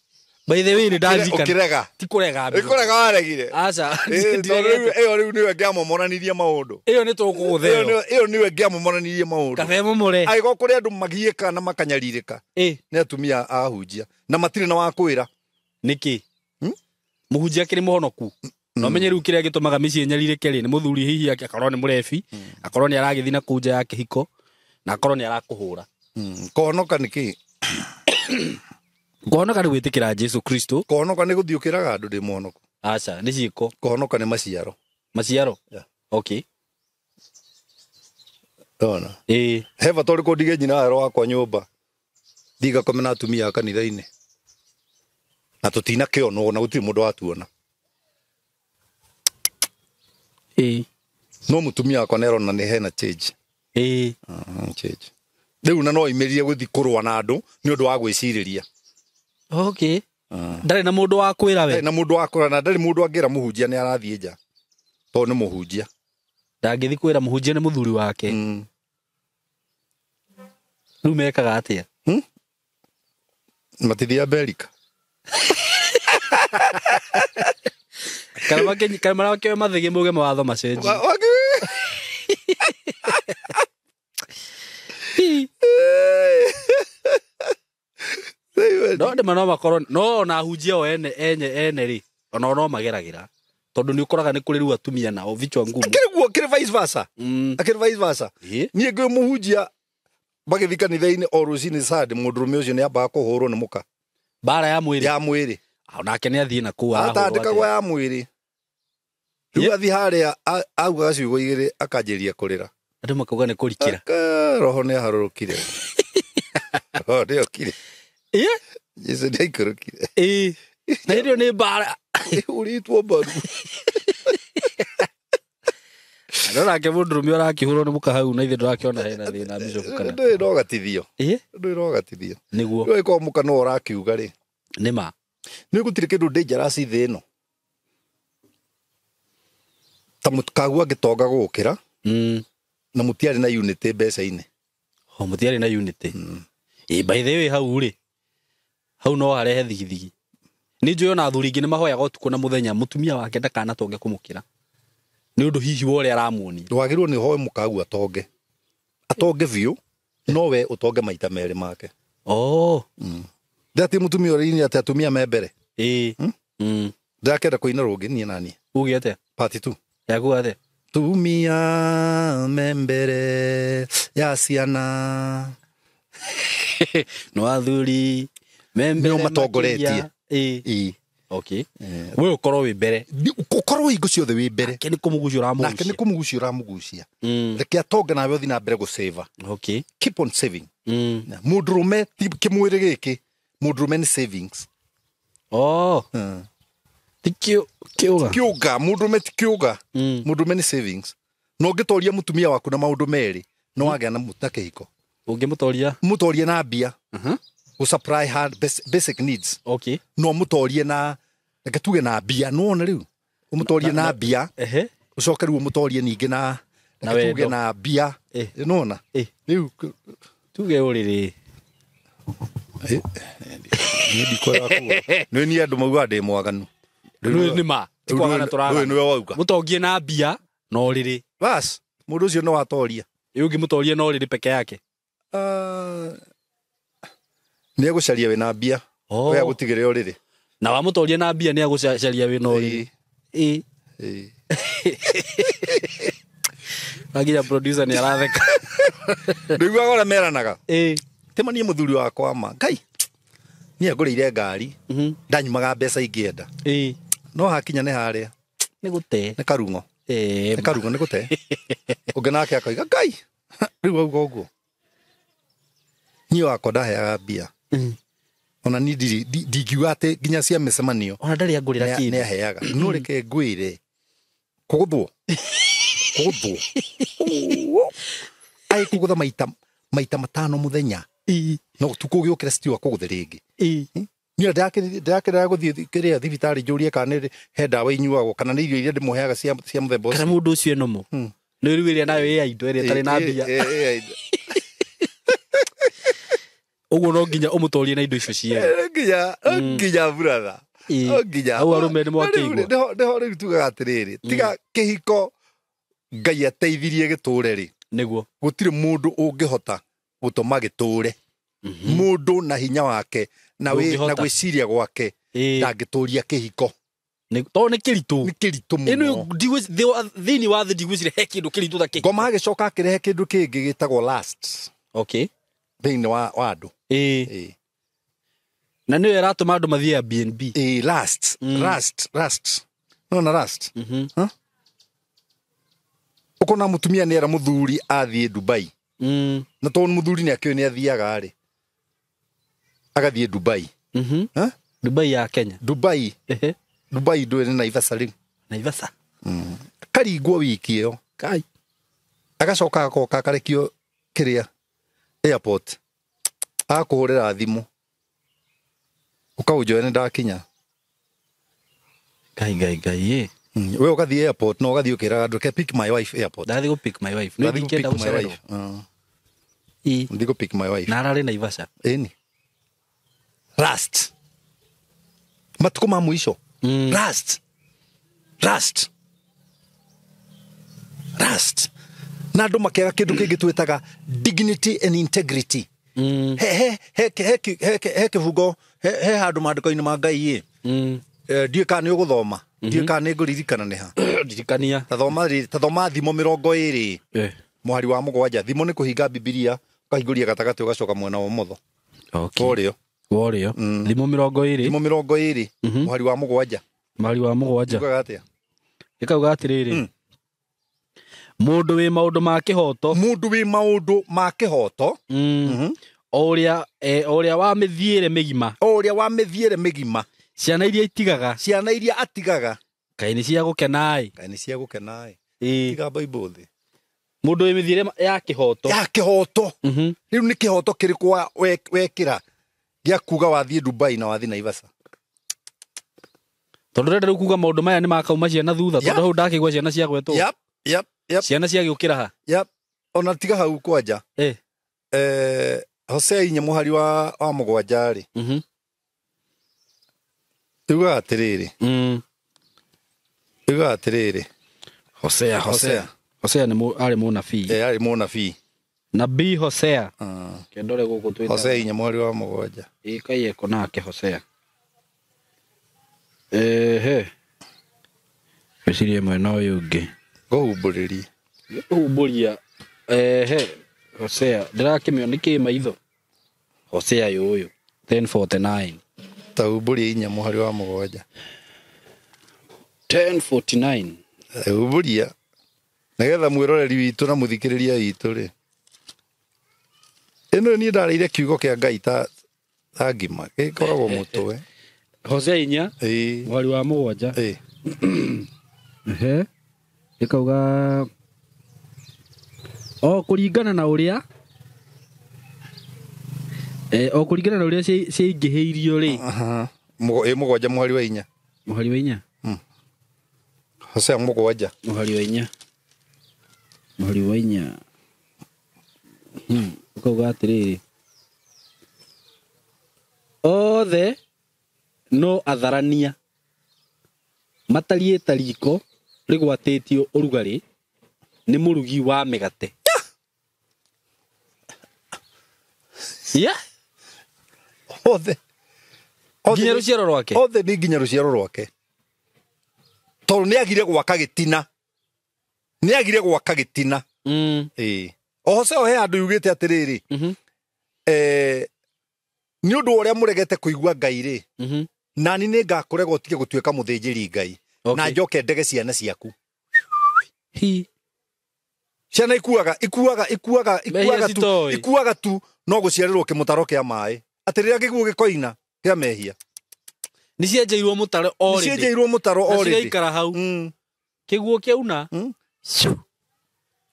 By the way nĩ ndarikana. Ũkĩrega. Ti kũrega. Nĩ kũrega waregire. Aca. Tondũ rĩu ĩyo rĩu nĩyo ĩngĩamomoranirie maũndũ. Ĩyo nĩ tũkũgũtha ĩyo. Ĩyo nĩyo ĩngĩamomoranirie maũndũ. Kabe momore. Angĩkorwo kũrĩ andũ magiĩkaga na makanyarirĩka Ĩ. nĩ atumia ahunjia na matirĩ na wa kwĩra. Nĩkĩ? Mũhunjia akĩrĩ mũhonoku. No menye rĩu kĩrĩa gĩtũmaga mĩciĩ ĩnyarirĩke rĩ nĩ mũthuri hihi akorwo nĩ mũrebi, akorwo nĩ aragĩthiĩ na kũu nja ya kĩhiko na akorwo nĩ arakũhũra. Kũhonoka nĩ kĩ? Kũhonoka nĩ gwĩtĩkĩra Jesu Kristo. Kũhonoka nĩ gũthiĩ ũkĩraga andũ ndĩ mũhonoku. Aca, nĩ ciĩko. Kũhonoka nĩ maciaro. Maciaro? Yeah. Okay. Ndona. Ĩĩ. He bata ũrĩkũ ndige nyina wa wakwa nyũmba thiĩ ngakome na atumia a kanitha-inĩ na tũtinakĩonwo na gũtirĩ mũndũ watuona. Ĩĩ. No mũtumia wakwa nĩarona nĩ hena change. Ĩĩ. Change. Rĩu na no oimĩrire gũthiĩ kũrũa na andũ nĩ ũndũ wa gwĩcirĩria. Okay. Ndarĩ na mũndũ wa kwĩra we. Ndarĩ na mũndũ wa kwĩra na ndarĩ mũndũ angĩra mũhunjia nĩ arathiĩ nja tondũ nĩ mũhunjia. Ndangĩthiĩ kwĩra mũhunjia nĩ mũthuri wake. Rĩu mekaga atĩa? Matithiĩ Amerika. Kana marakĩoe mathĩgĩ mauge mawatho macenjie. No ndĩma no makorwo no ona ahunjia o ene ene ene rĩ ona no mageragĩra tondũ nĩ ũkoraga nĩ kũrĩ rĩu atumia nao vichwa ngumu. Akĩrĩ guo akĩrĩ vice versa. Akĩrĩ vice versa. Niĩ ngĩ mũhunjia magĩthiĩ kanitha-inĩ o rũcinĩ Sunday mũndũrũme ũcio nĩ ambaga kũhũrwo nĩ mũka. Mbara ya mwĩrĩ. Ya mwĩrĩ. Onake nĩ athiĩ na kũu arahũrwo. Atandĩkagwo ya mwĩrĩ. Rĩu athiĩ harĩa augaga ciugo igĩrĩ akanjĩrĩria kũrĩra. Andũ makauga nĩ kũrikĩra. Roho nĩ aharũrũkire. Roho nĩ okire. Jesu nĩ aikũrũkire. Ĩĩ. Na hĩndĩ ĩyo nĩ mbara. Ĩhũrĩtwo mbaru. No nake mũndũrũme ũrakĩhũrwo nĩ mũka hau na ithe ndũrakĩona hena thĩna bishop kana. Ndũĩ no gatithio. Ĩĩ. Ndũĩ no gatithio. Nĩguo. Ndũĩ korwo mũka no ũrakiuga rĩ. Nĩ ma. Nĩ gũtirĩ kĩndũ dangerous thĩ ĩno. Ta mũkagua ngĩtonga gũgũkĩra. Na mũtiarĩ na unity mbeca-inĩ. O mũtiarĩ na unity. Ĩĩ by the way hau rĩ. Hau no harehe thigithigi. Nĩ njũĩ ona athuri ingĩ nĩ mahoyaga ũtukũ na mũthenya mũtumia wake ndakanatonge kũmũkĩra nĩ ũndũ hihi wa ũrĩa aramuonia. Ndwagĩrĩirwo nĩ ũhoe mũkagu atonge, atonge biũ, no we ũtonge maita merĩ make. Oh. Ndati mũtumia ũrĩa atĩ atumia me mbere. Ĩĩ. Ndĩrakĩenda kũina rũngĩ niĩ na niĩ. Uge atĩa? Part 2. Yaku atĩa? Tumia me mbere ya ciana. No athuri me mbere Nĩo matongoretie. makĩria. Ĩĩ. Ĩĩ. Okay. We ũkorwo wĩ mbere. Ũkorwo hingo ciothe wĩ mbere. Nake nĩ kũmũgucia Nake nĩ ũramũgucia. kũmũgucia ũramũgucia. Reke atonge nawe ũthiĩ na mbere gũsave. Okay. Keep on saving. Mũndũrũme ti kĩmwĩrĩ gĩkĩ, mũndũrũme nĩ savings. Oh. Ti kĩũga. Kĩũga, mũndũrũme ti kĩũga. Mũndũrũme nĩ savings. Na ũngĩtoria mũtumia waku na maũndũ merĩ, no wagĩa na kĩhiko. Ũngĩmũtoria? Mũtorie na mbia. Gũ supply her basic needs. Okay. No mũtorie na, reke tuge na mbia, no wone rĩu. Ũmũtorie na mbia. Ũcoke rĩu ũmũtorie ningĩ na, Na reke tuge wendo. na mbia. Nĩwona? Rĩu Tuge ũrĩrĩ. Niĩ ndikwenda kuga. Nĩ niĩ andũ maugaga ndĩ mwaganu. Rĩu nĩ ma. Ti kwagana tũragana. Rĩu nĩwe wauga. Mũtongie na mbia na ũrĩrĩ. Bas, mũndũ ũcio nĩ watoria. Ĩ ũngĩmũtoria na ũrĩrĩ peke yake? Nĩ egũcaria wĩna mbia. We agũtigĩre ũrĩrĩ. Na wamũtoria na mbia nĩ egũcaria wĩna ũrĩrĩ. Ĩ. Ĩ. Nginya producer nĩ aratheka. Ndũiguaga ũrĩa meranaga? Ĩ. Tema niĩ mũthuri wakwa ma. Ngai. Niĩ angũrĩire ngari. Ndanyumaga mbeca ingĩenda. Ĩ. No hakinya nĩ harĩa. Nĩ gũte. Nĩ karung'o. Ĩ. Nĩ karung'o nĩ gũte. Ũngĩ nake akoiga Ngai. Rĩu auga ũguo. Niĩ wakwa ndaheaga mbia. Ona niĩ ndirĩ, ndingiuga atĩ nginya cia mĩcemanio. Ona ndarĩ angũrĩra kĩndũ. Nĩ aheaga. No reke ngwĩre. Kũgũthwo. Kũgũthwo. Ai kũgũtha maita matano mũthenya. No ũtukũ ũgĩũkĩra citiũa kũgũthe rĩngĩ. Niĩ ndĩrakĩrĩra gũthiĩ kĩrĩa thibitarĩ njũrie kana nĩ he ndawa inyuagwo kana nĩ irio iria ndĩmũheaga cia mũthemba ũcio. Kana mũndũ ũcio enomo. Nĩ rĩu ĩrĩa nayo ĩ ya indo ĩrĩa ĩtarĩ na mbia. Ũguo no nginya ũmũtorie na indo icio cierĩ. Nginya brother. No nginya. Hau arũme nĩ mwakĩigua. Nĩho rĩu tugaga atĩrĩrĩ, tiga kĩhiko Ngai ateithirie gĩtũre rĩ. Nĩguo. Gũtirĩ mũndũ ũngĩhota gũtũma gĩtũre. Mũndũ na hinya wake na Ndũngĩhota. na gwĩciria gwake ndangĩtũria kĩhiko. Tondũ nĩ kĩritũ. Nĩ kĩritũ Ĩno mũno. thĩinĩ wa thĩ ndigwĩciria he kĩndũ kĩritũ ta kĩhiko. Ngoma agĩcoka akĩrehe kĩndũ kĩngĩ gĩtagwo lust. Okay. Thĩinĩ wa andũ. Na nĩyo ĩratũma andũ mathiĩ Airbnb. Lust. Lust, lust. No na lust. Huh? Ũkona mũtumia nĩ era mũthuri athiĩ Dubai. Na tondũ mũthuri nĩ akĩũĩ nĩ athiaga rĩ. Agathiĩ Dubai. Huh? Dubai ya Kenya. Dubai. Dubai ndũĩ nĩ Naivasha rĩu. Naivasha. Karingwo wiki ĩyo. Kai. Agacoka agoka akarekio kĩrĩa airport. Akũhũrĩra thimũ. Ũkaũnjoe nĩ ndakinya. Ngai, ngai, ngai, ĩ. We ũgathiĩ airport na ũgathiĩ ũkĩraga andũ, ke pick my wife airport. Ndathiĩ gũ pick my wife. Nĩ Ndathiĩ gũ ndingĩenda pick my gũcererwo. wife. Ndathiĩ gũ pick my wife. Na ararĩ Naivasha. Ĩni. Last. Matukũ ma mũico. Last. Last. Last. Na andũ makĩaga kĩndũ kĩngĩ twĩtaga dignity and integrity. He kĩbungo, he handũ maandĩko-inĩ ma Ngai ĩ. Ndiũĩ kana nĩ ũgũthoma. Ndiũĩ kana nĩ ngũririkana nĩ ha. Ndirikania. Tathoma thimo 20. Mũhari wa 7. Thimo nĩ kũhinga Bibilia, ũkahingũria gatagatĩ ũgacoka mwena wa ũmotho. Okay. Ũrĩo. Ũrĩo. Thimo 20. Thimo 20. Mũhari wa 7. Mũhari wa 7. Ugaga atĩa? Ĩkauga atĩrĩrĩ. Mũndũ wĩ maũndũ ma kĩhoto. Mũndũ wĩ maũndũ ma kĩhoto. O ũrĩa wa mĩthiĩre mĩgima. O ũrĩa wa mĩthiĩre mĩgima. Ciana iria itigaga. Ciana iria atigaga. Kaĩ nĩ cia gũkena ĩ. Kaĩ nĩ cia gũkena ĩ. Tiga Bible thĩ. Mũndũ wĩ mĩthiĩre ya kĩhoto. Ya kĩhoto. Rĩu nĩ kĩhoto kĩrĩkũ wekĩra gĩa kuga wathiĩ Dubai na wathiĩ Naivasha? Tondũ ndĩrenda rĩu kuga maũndũ maya nĩ makauma ciana thutha, tondũ hau ndakĩigua ciana cia gwetwo. Yep. Ciana ciagĩũkĩra ha? Yep. Ona tiga hau kwanja. Hosea 4 mũhari wa 7 rĩ. Yugaga atĩrĩrĩ. Yugaga atĩrĩrĩ. Hosea. Hosea. Hosea nĩ arĩ mũnabii. Ĩ, arĩ mũnabii. Nabii Hosea. Kendore gũkũ twĩtaga. Hosea 4:7. Ĩ kai eko nake Hosea. Ehe. Meciria mwena ũyũ ũngĩ. Ngũhumbũrĩrie. Humbũria. Ehe. Hosea. Ndĩrakĩmĩona nĩkĩ maitho. Hosea yũyũ. 10:49. Ta humbũria 4:7. 10:49. Humbũria. Nĩgetha mwĩroreri witũ na mũthikĩrĩria witũ rĩ. Ĩno niĩ ndarĩire kiugo kĩa Ngai ta ngima. Gĩkoragwo mũtwe. Hosea 4. Ĩĩ. 7. Ĩĩ. Ehe. Ĩkauga o kũringana na ũrĩa o kũringana na ũrĩa ciaingĩhĩirio rĩ. Ĩ 7:4. 4. Hosea 7. 4. 4. Ũkauga atĩrĩrĩ. Othe no atharania matariĩ ta riko rĩgwatĩtio ũrugarĩ nĩ mũrugi wa mĩgate. Yeah. Othe. Nginya rũciaro rwake. Othe nĩ nginya rũciaro rwake. Tondũ nĩ agire gwaka gĩtina. Nĩ agire gwaka gĩtina. Ĩĩ. O Hosea he handũ yugĩte atĩrĩrĩ. Nĩ ũndũ wa ũrĩa mũregete kũigua Ngai rĩ. Nani nĩ ngakũrega ũtige gũtuĩka mũthĩnjĩri Ngai. Na njoke ndege ciana ciaku. Hi. Ciana ikuaga Mehia citoĩ. ikuaga tu no gũciarĩrwo kĩmũtaro kĩa maĩ. Atĩ rĩrĩa kĩguũ gĩkoina kĩa mehia. Nĩ cienjeirwo mũtaro already. Nĩ cienjeirwo mũtaro Na already. cigaikara hau. Kĩguũ kĩauna.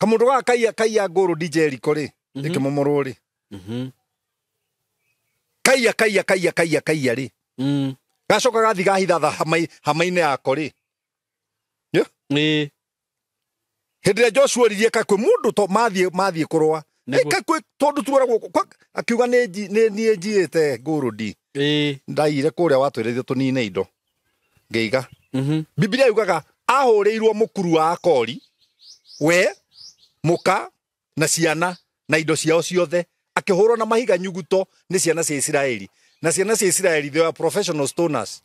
Kamũndũ gaka kaiya ngũrũ di Jericho rĩ, ĩkĩmomorwo rĩ. Kaiya rĩ. Gacoka gathi gahitha hama-inĩ yako rĩ. Ĩĩ. Hĩndĩ ĩrĩa Joshua oririe ka kwĩ mũndũ to mathiĩ kũrũa. Ka kwĩ tondũ tuoragwo akiuga nĩ niĩ njiĩte ngũrũ ndi. Ĩĩ. Ndaiyire kũrĩa watwĩrĩire tũnine indo. Ngĩiga. Bibilia yugaga ahũrĩirwo mũkuru wa Akori, we, mũka na ciana na indo ciao ciothe, akĩhũrwo na mahiga nyuguto nĩ ciana cia Isiraeli. Na ciana cia Isiraeli, they were professional stoners.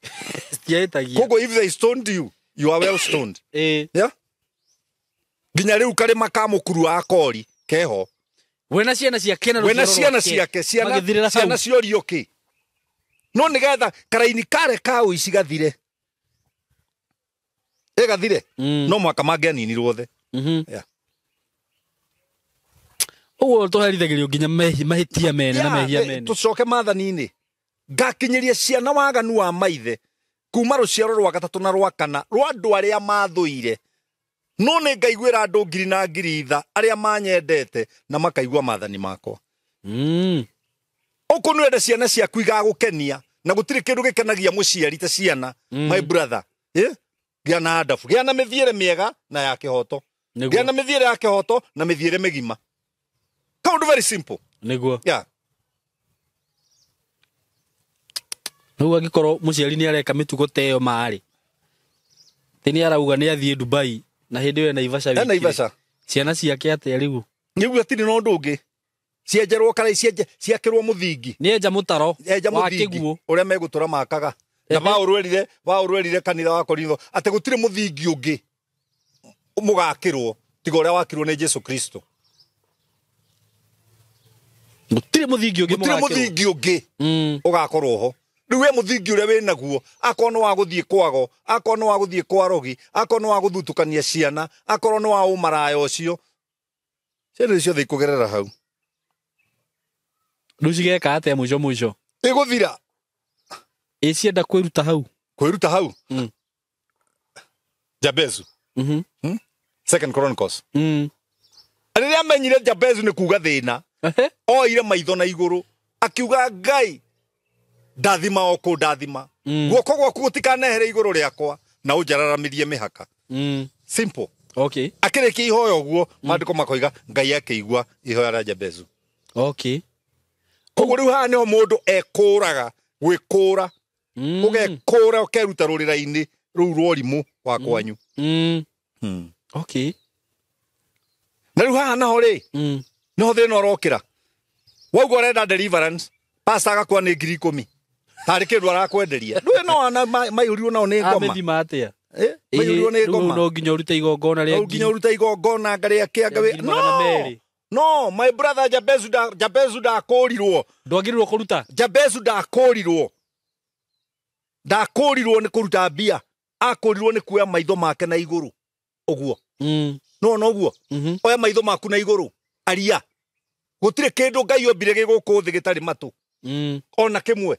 Citiahĩtagia. Koguo if they stoned you, you are well stoned. Ĩĩ. Yeah? Nginya rĩu karĩma ka mũkuru wa Akori keho. We na ciana ciake na We na rũciaro ciana rwake. ciake, Magĩthirĩra hau. ciana ciorio kĩ. No nĩgetha karaini kare ka ũici gathire. Ĩgathire. No mwaka mangĩaninirwo othe. Yeah. Ũguo tũherithagĩrio nginya mahĩtia mene na mehia mene. Tũcoke maathani-inĩ. Ngakinyĩria ciana waganu wa maithe kuma rũciaro rwa gatatũ na rwa kana rwa andũ arĩa mathũire. No nĩ ngaiguĩra andũ ngiri na ngiri tha arĩa manyendete na makaigua maathani makwa. Ũkũ nĩwende ciana ciaku igagũkenia na gũtirĩ kĩndũ gĩkenagia mũciari ta ciana. My brother. Gĩa na adabu, gĩa na mĩthiĩre mĩega na ya kĩhoto. Gĩa na mĩthiĩre ya kĩhoto na mĩthiĩre mĩgima. Kaũndũ very simple. Nĩguo. Yeah. Rĩu angĩkorwo mũciari nĩ areka mĩtugo ta ĩyo marĩ. Ti nĩ arauga nĩ athiĩ Dubai na hĩndĩ ĩyo ena Naivasha Ena wiki. Naivasha. Ciana ciake atĩa rĩu? Nĩguo atirĩ na ũndũ ũngĩ. Cienjerwo karai ciakĩrwo mũthingi. Nĩ enja mũtaro Enja wa mũthingi kĩguũ. ũrĩa megũtũra makaga. Na Paũlũ erire kanitha wa Korintho atĩ gũtirĩ mũthingi ũngĩ mũgakĩrwo tiga ũrĩa wakirwo nĩ Jesu Kristo. Gũtirĩ mũthingi ũngĩ Gũtirĩ mũgakĩrwo. mũthingi ũngĩ ũgakorwo ho. Rĩu we mũthingi ũrĩa wĩ naguo, akorwo nĩ wa gũthiĩ kwago, akorwo nĩ wa gũthiĩ kwa rogi, akorwo nĩ wa gũthutukania ciana, akorwo nĩ wa ũmaraya ũcio, ciana icio ciothe ikũgerera hau. Rĩu cigeka atĩa mũico mũico? Ĩgũthira. Ĩ cienda kwĩruta hau. Kwĩruta hau? Jabezu. Second Chronicles. Rĩrĩa amenyire Jabezu nĩ kuga thĩna, oire maitho na igũrũ, akiuga Ngai ndathima o kũ ndathima. Guoko gwaku gũtikanehere igũrũ rĩakwa na ũnjararamirie mĩhaka. Simple. Okay. Akĩrĩkia ihoya ũguo, maandĩko makoiga Ngai akĩigua ihoya rĩa Jabezu. Okay. Koguo rĩu haha nĩho mũndũ ekũraga gwĩkũra. Ũgekũra ũkeruta rũrĩra-inĩ rũu rwa ũrimũ wa kwanyu. Okay. Na rĩu haha naho rĩ, niho thĩna ũrokĩra. Wauga ũrenda deliverance, pastor agakua nĩ 10,000. Tarĩ kĩndũ arakwenderia. Ndũĩ no ana maihũrirwo nao nĩ ngoma. Amĩthima atĩa? Maihũrirwo nĩ ngoma. No nginya ũrute igongona rĩa No nginya ũrute igongona ngarĩa kĩanga wĩ. No. No, my brother Jabezu ndakũrirwo. Ndwagĩrĩirwo kũruta. Jabezu ndakũrirwo. Ndakũrirwo nĩ kũruta mbia. Akũrirwo nĩ kuoya maitho make na igũrũ. Ũguo. No no ũguo. Oya maitho maku na igũrũ. Aria. Gũtirĩ kĩndũ Ngai ombire gĩ gũkũ thĩ gĩtarĩ matũ. Ona kĩmwe.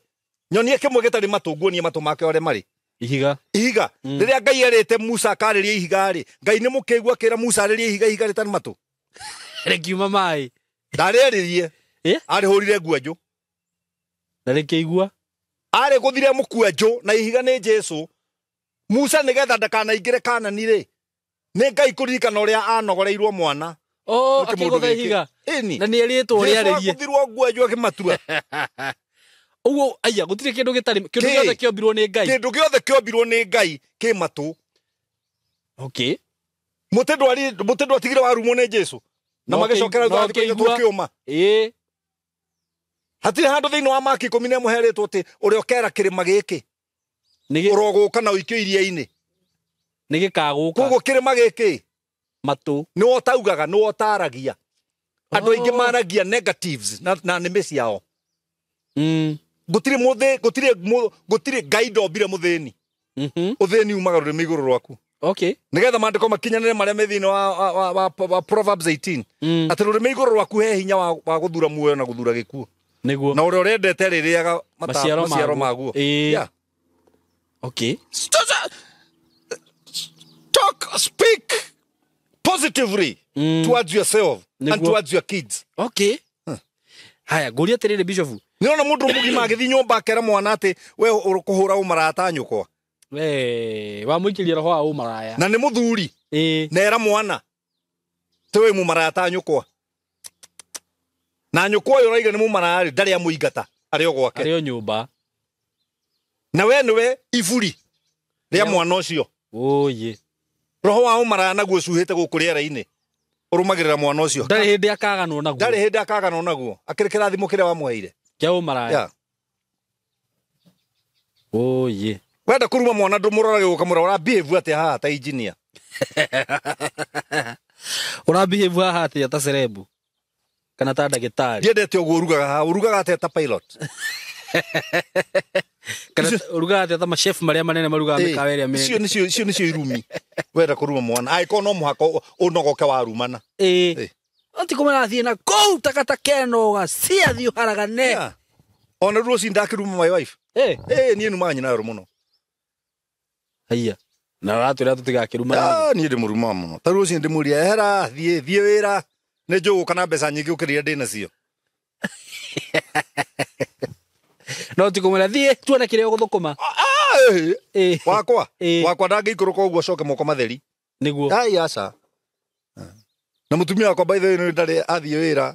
Nyonie kĩmwe gĩtarĩ matũ, nguonie matũ make ũrĩa marĩ. Ihiga. Ihiga. Rĩrĩa Ngai erĩte Musa akarĩrie ihiga rĩ, Ngai nĩ mũkĩigua akĩra Musa arĩrie ihiga, ihiga rĩtarĩ matũ. Rĩkiuma maĩ. Ndarĩarĩrie. Arĩhũrire nguanjũ. Na rĩkĩigua. Arĩgũthire mũkuanjũ na ihiga nĩ Jesũ. Musa nĩgetha ndakanaingĩre Kanani rĩ, nĩ Ngai kũririkana ũrĩa anogoreirwo mwana. Oh, akĩgũtha ihiga. Na nĩ erĩtwo rĩarĩrie. Agũthirwo nguanjũ akĩmatua. Ũguo aya gũtirĩ kĩndũ gĩtarĩ kĩndũ gĩothe kĩombirwo nĩ Ngai. Kĩndũ gĩothe kĩombirwo nĩ Ngai kĩ matũ. Okay. Mũtĩ ndwatigire warumwo nĩ Jesũ. Na magĩcokera thutha thikũ kĩũma. Ĩĩ. Hatirĩ handũ thĩinĩ wa Maki 11 herĩtwo atĩ ũrĩa ũkera kĩrĩma gĩkĩ ũrogũka na ũikio iria-inĩ. Nĩ gĩkagũka. Koguo kĩrĩma gĩkĩ matũ nĩwe ũtaugaga, nĩwe ũtaragia. Andũ aingĩ maragia negatives na nĩmĩ ciao. Gũtirĩ mũthĩ, gũtirĩ Ngai ndombire mũthĩni. Ũthĩni umaga rũrĩmĩ igũrũ rwaku. Okay. Nĩgetha maandĩko makinyanĩre marĩa me thĩinĩ wa Proverbs 18. Atĩ rũrĩmĩ igũrũ rwaku he hinya wa gũthura muoyo na gũthura gĩkuũ. Nĩguo. Na ũrĩa ũrendete rĩrĩaga maciaro maguo. Yeah. Okay. Talk, speak positively towards yourself and towards your kids. Okay. Haya, ngũria atĩrĩrĩ Bishop. Nĩona mũndũ mũgima agĩthiĩ nyũmba akera mwana atĩ we ũkũhũra ũmaraya nyũkwa. We, wamũikĩria roho wa ũmaraya. Na nĩ mũthuri. Nera mwana. Ti we mũmaraya nyũkwa. Na nyũkwa ũyũ ũraiga nĩ mũmaraya rĩ, ndarĩ amũingata, arĩ o gwake. Arĩ o nyũmba. Na we nĩwe iburi rĩa mwana ũcio. Oye. Roho wa ũmaraya naguo ũcuhĩte gũkũ rĩera-inĩ. Ũrũmagĩrĩra mwana ũcio. Ndarĩ hĩndĩ akaganwo naguo. Ndarĩ hĩndĩ akaganwo naguo. Akĩrĩ kĩrathimo kĩrĩa wamũheire. Kĩa ũmaraya. Oye. Wenda kũruma mwana ndũmũrorage ũkamũra ũra behave atĩa haha ta engineer. Ũra behave haha atĩa ta celeb kana ta ndagĩtarĩ. Ndiendete ũguo ũrugaga haha, ũrugaga atĩa ta pilot. Kana ũrugaga atĩa ta machef marĩa manene marugaga mĩkawa ĩrĩa mĩnene. Icio nĩcio irumi. Wenda kũruma mwana angĩkorwo no mũhaka ũnogoke warumana. Ĩĩ. Ati kũmarathiĩ na kũu takataka ĩno ũgaciathiĩ ũharagane. Ona rũciũ ndakĩruma my wife. Niĩ numaga nyina ũru mũno. Haiya. Na ũratwĩra tũtigakĩruma. Niĩ ndĩmũrumaga mũno. Ta rũciũ ndĩmũria ehera, thiĩ wĩra. Nĩ njũgũka na mbeca nyingĩ gũkĩra iria ndĩnacio. No ti kũmwĩra thiĩ tuone kĩrĩa ũgũthũkũma. Wakwa. Wakwa ndangĩikũrũka ũguo acoke moko matheri. Nĩguo. Ai aca. Na mũtumia wakwa by the way nĩ ndarĩ athiĩ wĩra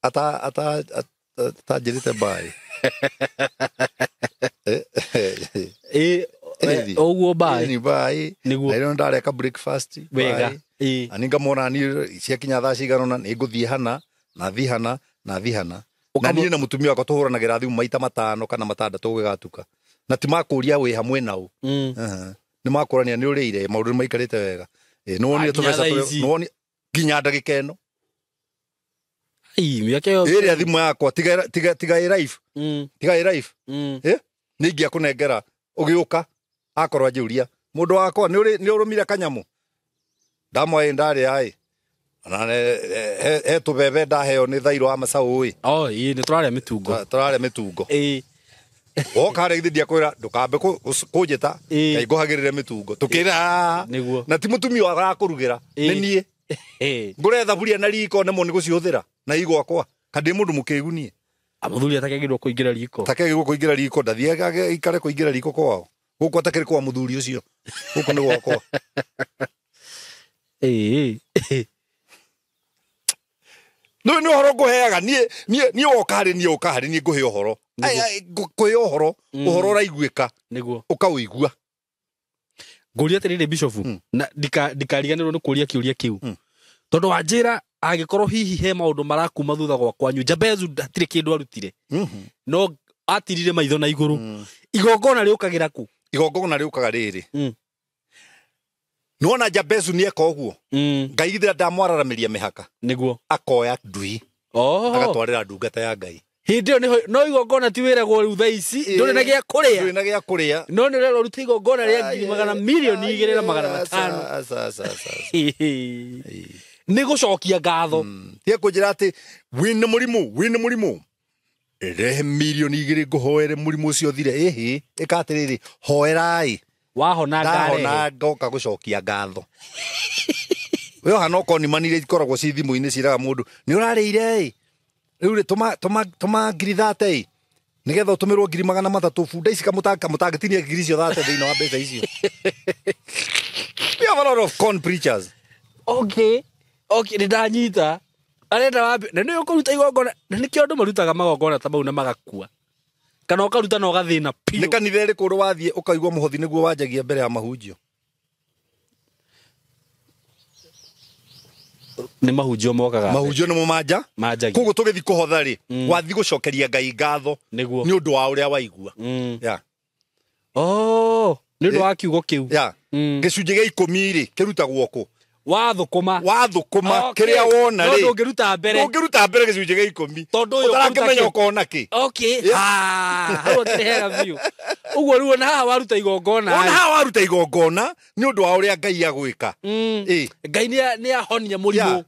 atanjĩrĩte mbaĩ. Ũguo mbaĩ. Nĩ mbaĩ. Nĩguo. Na rĩo ndareka breakfast. Wega. Na nĩngamona niĩ ciakinya thaa cigana ũna nĩ ngũthiĩ hana na thiĩ hana na thiĩ hana. Na niĩ na mũtumia wakwa tũhũranagĩra thimũ maita 5 kana 6 gũgĩgatuka. Na ti makũria wĩ hamwe nao. Nĩ makũrania nĩ ũrĩire maũndũ nĩ maikarĩte wega. Nĩ wonire tũbeca tũrĩa, nĩ wonire nginya ndagĩka ĩno. Ai, mĩaka ĩyo. Ĩrĩa thimũ yakwa tiga ĩ live. Tiga ĩ live. Nĩ ingĩakũnengera ũgĩũka akorwo anjũria mũndũ wakwa nĩ ũrũmire kanyamũ. Ndamwaĩ ndarĩa ĩ. Na he tũbebe ndaheo nĩ thairũ wa macaũ ĩ. Oh, ĩ nĩ tũrarĩa mĩtungo. Tũrarĩa mĩtungo. Ĩ. Woka harĩa githĩ ndiakwĩra ndũkambe kũnjĩta ngai ngũhagĩrĩre mĩtungo. Tũkĩra. Nĩguo. Na ti mũtumia arakũrugĩra. Nĩ niĩ. Ngũre thaburia na riko nemwo nĩ gũcihũthĩra na igwakwa. Ka ndĩ mũndũ mũkĩgu niĩ. Mũthuri atakĩagĩrĩirwo kũingĩra riko. Atakĩagĩrĩirwo kũingĩra riko, ndathiĩ aikare kũingĩra riko kwao. Gũkũ atakĩrĩ kwa mũthuri ũcio. Gũkũ nĩ gwakwa. Ĩĩ. No nĩ ũhoro ngũheaga niĩ woka harĩ niĩ ũka harĩ niĩ ngũhe ũhoro. Kwĩ ũhoro, ũhoro ũraiguĩka, Nĩguo. ũkaũigua. Ngũria atĩrĩrĩ bishofu, na ndikariganĩrwo nĩ kũria kĩũria kĩu, tondũ wanjĩra angĩkorwo hihi he maũndũ marakuma thutha gwa kwanyu, Jabezu hatirĩ kĩndũ arutire, no atirire maitho na igũrũ. Igongona rĩũkagĩra kũ? Igongona rĩũkaga rĩrĩ, nĩwona Jabezu nĩeka ũguo, Ngai githĩ ndamwararamĩria mĩhaka? Nĩguo. Akoya ndui agatwarĩra ndungata ya Ngai. Hĩndĩ ĩyo nĩho no igongona ti wĩragwo rĩu thaa ici ndũrĩ na gĩa kũrĩa. Ndũrĩ na gĩa kũrĩa. No nĩ ũrerwo ũrute igongona rĩa ngiri magana 2,500,000. Nĩ gũcokia ngatho. Tiga kũnjĩra atĩ wĩna mũrimũ, wĩna mũrimũ, rehe 2 million ngũhoere mũrimũ ũcio ũthire. Ĩhĩ, ĩka atĩrĩrĩ, hoerai. Wahona ngarehe. Ndahona ngoka gũcokia ngatho. We hana okorwo nĩ mani iria ikoragwo ci thimũ-inĩ ciĩraga mũndũ nĩ ũrarĩire ĩ, rĩu rĩ tũma 30,000 ĩ, nĩgetha ũtũmĩrwo 300,000. Bunda ici kamũtangĩtinia ngiri icio 30 thĩinĩ wa mbeca icio. We have a lot of con preachers. Okay, okay, nĩ ndanyita. Arenda wambe na nĩ ũkũruta igongona, na nĩkĩo andũ marutaga magongona ta mau na magakua, kana ũkaruta na ũgathĩna Nĩ piũ. kanitha ĩrĩkũ ũrĩ wathiĩ ũkaigua mũhothi nĩguo wanjagia mbere ya mahunjio? Nĩ mahunjio mokaga. Mahunjio nĩmo manja Manjagia. Koguo tũgĩthiĩ kũhotha rĩ, wathiĩ gũcokeria Ngai ngatho Nĩguo. nĩ ũndũ wa ũrĩa waigua. Yeah. Oh, nĩ ũndũ wa kiugo kĩu. Yeah. Gĩcunjĩ gĩa 10 rĩ kĩrutagwo kũ? Wathũkũma. Wathũkũma. Okay. Kĩrĩa wona No rĩ, ndũngĩruta mbere. Ndũngĩruta mbere gĩcunjĩ gĩa 10. Tondũ ũyũ ũtarakĩmenya ũkũruta kĩ? ũkona kĩ. Okay. Yeah. Ah, hau akĩrĩ hega biũ. Ũguo rĩu ona haha waruta igongona. Ona haha waruta igongona nĩ ũndũ wa ũrĩa Ngai agwĩka. Ĩ. Ngai nĩ ahonia mũrimũ. Yeah.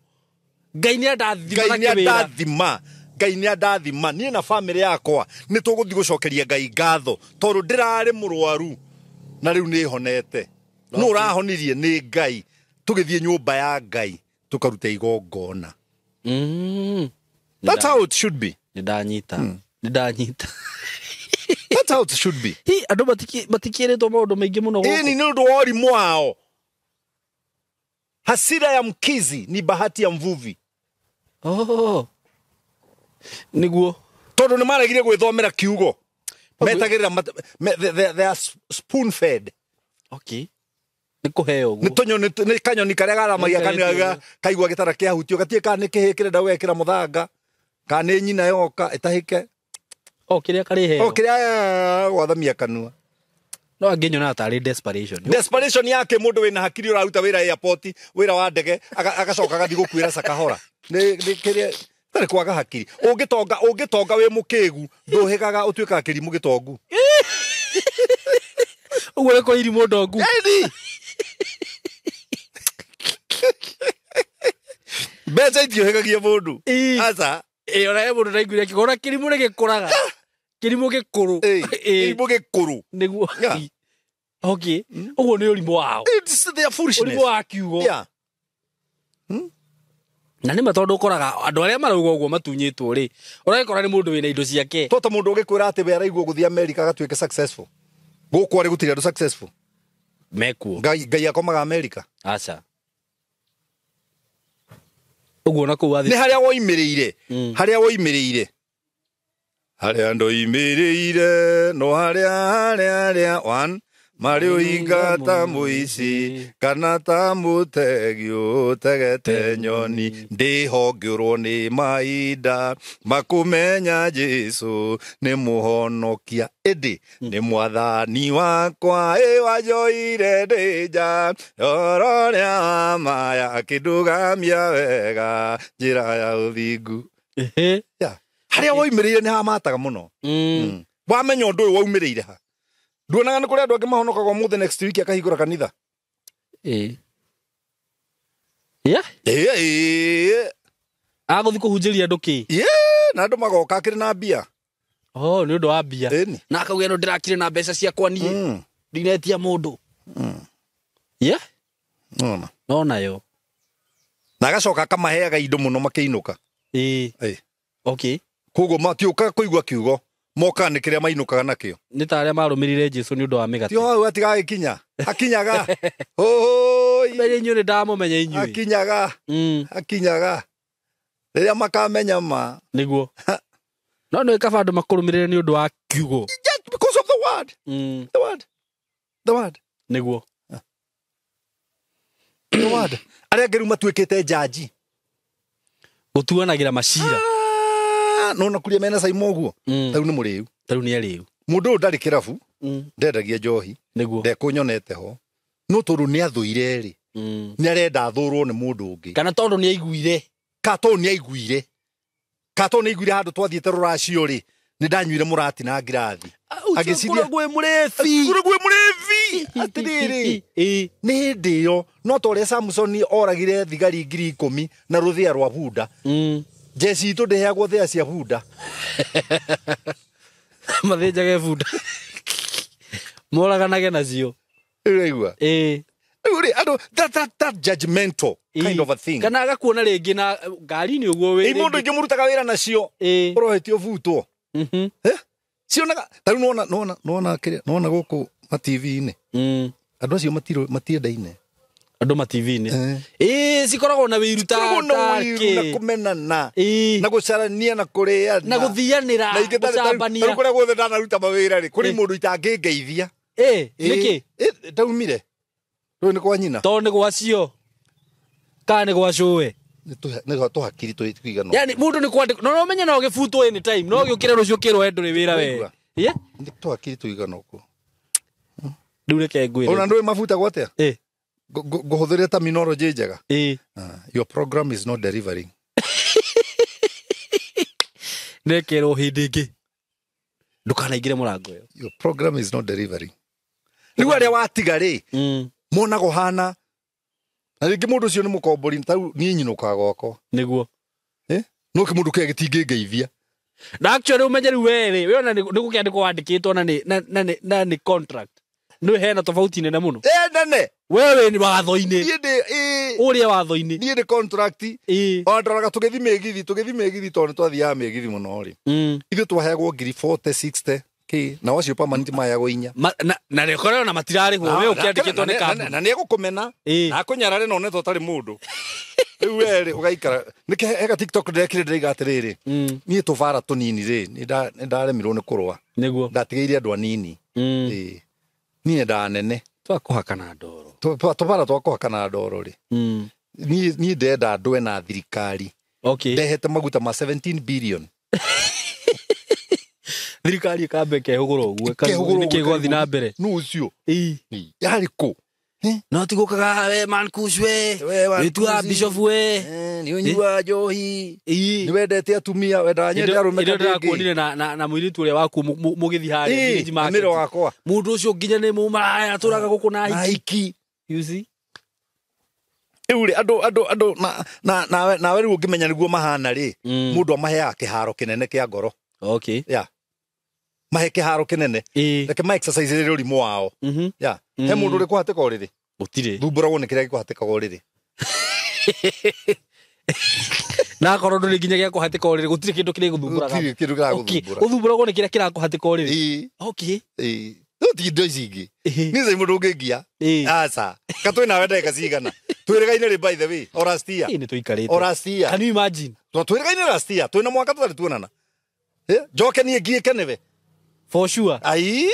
Ngai nĩ andathima Ngai na nĩ kĩwĩra. andathima, Ngai nĩ andathima, niĩ na bamĩrĩ yakwa nĩ tũgũthiĩ gũcokeria Ngai ngatho tondũ ndĩrarĩ mũrwaru na rĩu nĩ honete. Nũ ũrahonirie? Nĩ Ngai. Tũgĩthiĩ nyũmba ya Ngai tũkaruta igongona. That's how it should be. Nĩ ndanyita. Nĩ ndanyita. That's how it should be. Hi, andũ matikĩrĩtwo maũndũ maingĩ mũno gũkũ. Ĩni nĩ ũndũ wa ũrimũ wao. Hasira ya mkizi ni bahati ya mvuvi. Oh. Nĩguo. Tondũ nĩ maregire gwĩthomera kiugo. Metagĩrĩra they are spoon fed. Okay. Nĩ kũheo Nĩ ũguo. tũnyoni, nĩ kanyoni karĩa garamagia Nĩ kanyaga kaigua gĩtara kĩahutio gatirĩ kana nĩ kĩhĩ kĩrenda gwekĩra mũthanga kana nĩ nyina yoka ĩtahĩke. O kĩrĩa karĩheo. O kĩrĩa gwathamia kanua. No angĩnyonaga tarĩ desperation. Desperation yake mũndũ wĩna hakiri ũraruta wĩra airport, wĩra wa ndege, agacoka agathiĩ gũkuĩra Sakahora. Nĩ kĩrĩa tarĩ kwaga hakiri. Ũngĩtonga, ũngĩtonga wĩ mũkĩgu, ndũhĩgaga ũtuĩkaga kĩrimũ gĩtongu. Ũguo nĩ kwa irimũ ndongu. Ĩni. Mbeca itiũhĩgagia mũndũ. Ĩ. Aca. Ĩ, ona he mũndũ ndaiguire akiuga ona kĩrimũ nĩ gĩkũraga. Kĩrimũ gĩkũrũ. Ĩ, Ĩ. kĩrimũ gĩkũrũ. Nĩguo. Yeah. Okay. Ũguo nĩ ũrimũ wao. It's their foolishness. Ũrimũ wa kiugo. Yeah. Na nĩma tondũ ũkoraga andũ arĩa marauga ũguo matunyĩtwo rĩ, ũragĩkora nĩ mũndũ wĩna indo ciake. Toto mũndũ ũgĩkwĩra atĩ we araigua gũthiĩ America agatuĩke successful. Gũkũ arĩ gũtirĩ andũ successful. Mekuo. Ngai akomaga America. Aca. Ũguo na kũu Nĩ wathiĩ. harĩa woimĩrĩire. Harĩa woimĩrĩire. Harĩa ndoimĩrĩire no harĩa harĩa harĩa one marĩ ũhinga ta mũici kana ta mũtegi ũtegete nyoni ndĩhongĩrwo nĩ mahinda makũmenya Jesũ nĩ mũhonokia ĩndĩ nĩ mwathani wakwa ĩ wanjoire ndĩ nja oro rĩa wa maya akĩndũgamia wega njĩra ya ũthingu. Ehe. Yeah. Harĩa woimĩrĩire nĩ hamataga mũno. Wamenya ũndũ ũyũ waumĩrĩire ha, nduonaga nĩ kũrĩ andũ angĩ mahonokaga ũmũthĩ next week akahingũra kanitha. Ĩ. Yeah. Ĩ, ĩ, Agũthiĩ kũhunjĩria andũ kĩ? ĩ, na andũ magoka akĩrĩ na mbia. Oh, nĩ ũndũ wa mbia. Ĩni. Na akauga ĩno ndĩrakire na mbeca ciakwa niĩ. Ndinetia mũndũ. Yeah. Nona. No nayo. Na agacoka akamaheaga indo mũno makĩinũka. Ĩ. Ĩ. Okay. Koguo matiũkaga kũigua kiugo, mokaga nĩ kĩrĩa mainũkaga nakĩo. Nĩ ta arĩa marũmĩrĩire Jesũ nĩ ũndũ wa mĩgate. Ti hau atigagĩkinya. Akinyaga. Hũhũi. Mbere inyuĩ nĩ ndamũmenya inyuĩ. Akinyaga. Akinyaga. Rĩrĩa makamenya ma. Nĩguo. No nĩ kaba andũ makũrũmĩrĩre nĩ ũndũ wa kiugo. Just because of the word. The word. The word. Nĩguo. The word. Arĩa angĩ rĩu matuĩkĩte njanji. Gũtuanagĩra macira. Ah, nona kuria mena Saimo ũguo. Tarĩu nĩ mũrĩu. Tarĩu nĩ arĩu. Mũndũ ũyũ ndarĩ kĩrabu, ndendagia njohi, Nĩguo. ndekũnyonete ho. No tondũ nĩ athũire rĩ, nĩ arenda athũrwo nĩ mũndũ ũngĩ. Kana tondũ nĩ aiguire. Ka tondũ nĩ aiguire. Ka tondũ nĩ aiguire handũ twathiĩte rũracio rĩ, nĩ ndanyuire mũrati na ngirathi. Agĩciria- gwĩ mũrĩbi. Kũrĩ gwĩ mũrĩbi! Atĩrĩrĩ. Nĩ hĩndĩ ĩyo no ta ũrĩa Samsoni oragire thigari 10,000 na rũthĩa rwa bunda. Njeci itũ ndĩheagwo thĩa cia bunda. Mathĩnjage bunda. Moraganage nacio. Ũraigua? Ĩĩ. Rĩu rĩ, andũ that judgmental kind of a thing. Kana agakuona rĩngĩ na ngari-inĩ ũguo wĩ. Ĩ mũndũ ingĩ mũrutaga wĩra nacio ũrohetio butwo. Eh? Cionaga ta rĩu nona nona nona kĩrĩa nona gũkũ ma TV-inĩ. Andũ acio matiendaine. Andũ ma TV-inĩ. Ĩĩ cikoragwo na wĩiru ta Koragwo na ũiru na kĩ. kũmenana Ĩĩ. na gũcarania na kũrĩana Na gũthianĩra na ingĩ gũcambania. tarĩu kũrĩa guothe ndanaruta mawĩra rĩ kũrĩ Eh. mũndũ itangĩngeithia. Ĩĩ nĩkĩ? Ndaumire. Rĩu nĩ kwa nyina. Tondũ nĩ gwacio. Kana nĩ gwa cũwe. Nĩ tũhakiri tũigana. Yani mũndũ nĩ kwandĩkwo. No no menye no gĩbutwo anytime. No gĩũkĩre rũciũ kĩrwo we ndũrĩ wĩra we. Ũraigua? Ĩĩ. Nĩ tũhakiri tũigana ũguo. Rĩu reke ngwĩre. Ona ndũĩ mabutagwo atĩa? Ĩĩ. Ngũhũthĩre terminology njega. Ĩĩ. Your program is not delivering. Nekerwo hĩndĩ ĩngĩ. Ndũkanaingĩre mũrango ĩyo. Your program is not delivering. Rĩu arĩa watiga rĩ monaga ũhana na rĩngĩ mũndũ ũcio nĩ mũkombori tarĩu niĩ nyinũkaga gwakwa. Nĩguo. No kĩmũndũ kĩrĩa gĩtingĩngeithia. Na actually ũmenye rĩu we rĩ, we ona nĩ gũkĩandĩkwo wandĩkĩtwo na nĩ na na na nĩ contract. Nĩ hena tofauti nene mũno. Ĩ nene. We wĩ watho-inĩ. Niĩ ndĩ ĩ Ũrĩa watho-inĩ. niĩ ndĩ contract. Ĩĩ. Ona ndoraga tũgĩthiĩ mĩgithi tũgĩthiĩ mĩgithi tondũ nĩ twathiaga mĩgithi mũno rĩ. Ithuĩ twaheagwo ngiri 40 60 kĩ nao acio permanent maheagwo inya. Na nĩ ũkoragwo na matirarĩhwo we ũkĩandĩkĩtwo nĩ kambuni. Na nĩ egũkũmena. Ĩĩ. Na akũnyarare na one ta ũtarĩ mũndũ. Rĩu we rĩ ũgaikara nĩkĩ hega TikTok ndekire ndĩraiga atĩrĩrĩ. Niĩ tũbara tũnini rĩ nĩ ndaremirwo nĩ kũrũa. Nĩguo. Ndatigĩire andũ anini. Ĩĩ. Niĩ nyendaga nene. Twakũhakana ndoro. Tũbara twakũhakana ndoro rĩ. Niĩ ndĩrenda ndwe na thirikari. Okay. Ndehete maguta ma 17 billion. Thirikari ĩkambe kehũgũra ũguo. Kehũgũra Nĩkĩ ũguo, gwathiĩ na mbere. Nũ ũcio? Ĩĩ. Yarĩ kũ? No ti gũkaga we man kush we. We man Wĩtuaga Kush. bishop we. Nĩ ũnyuaga njohi. Ĩĩ. Nĩ wendete atumia wendaga nyende arũme Ĩndĩ kana ĩngĩ. ndĩrakuonire na mũirĩtu ũrĩa waku mũgĩthiĩ harĩa Ĩĩ, Village Market. na mĩro wakwa. Mũndũ ũcio nginya nĩ mũmaraya atũraga gũkũ na Na hiki. hiki. You see? Rĩu rĩ andũ andũ andũ na nawe nawe rĩu ũngĩmenya nĩguo mahana rĩ mũndũ amaheaga kĩharo kĩnene kĩa ngoro. Okay. Ya. Mahe kĩharo kĩnene. Ĩĩ. Reke ma exercise rĩrĩ ũrimũ wao. Ya. He mũndũ ũrĩ kũhatĩka ũrĩrĩ. Gũtirĩ. Thumbũragwo nĩ kĩrĩa gĩkũhatĩkaga ũrĩrĩ. Na akorwo ndũrĩ nginya gĩa kũhatĩka ũrĩrĩ gũtirĩ kĩndũ kĩrĩgũthumbũraga. Gũtirĩ kĩndũ kĩragũthumbũra. Ũthumbũragwo nĩ kĩrĩa kĩrakũhatĩka ũrĩrĩ. Ĩĩ. Okay. Ĩĩ. No ti indo ici ingĩ. Ĩĩ. Niĩ cai mũndũ ũngĩngia. Ĩĩ. Aca. Ka twĩ nawe ndagĩka cigana. Twĩrĩgaine rĩ by the way. O last year. Ĩĩ nĩ tũikarĩte. O last year. Can you imagine? Twĩrĩgaine last year. Twĩna mwaka tũtarĩ tuonana. Njoke niĩ ngiĩke nĩwe. For sure. Ai.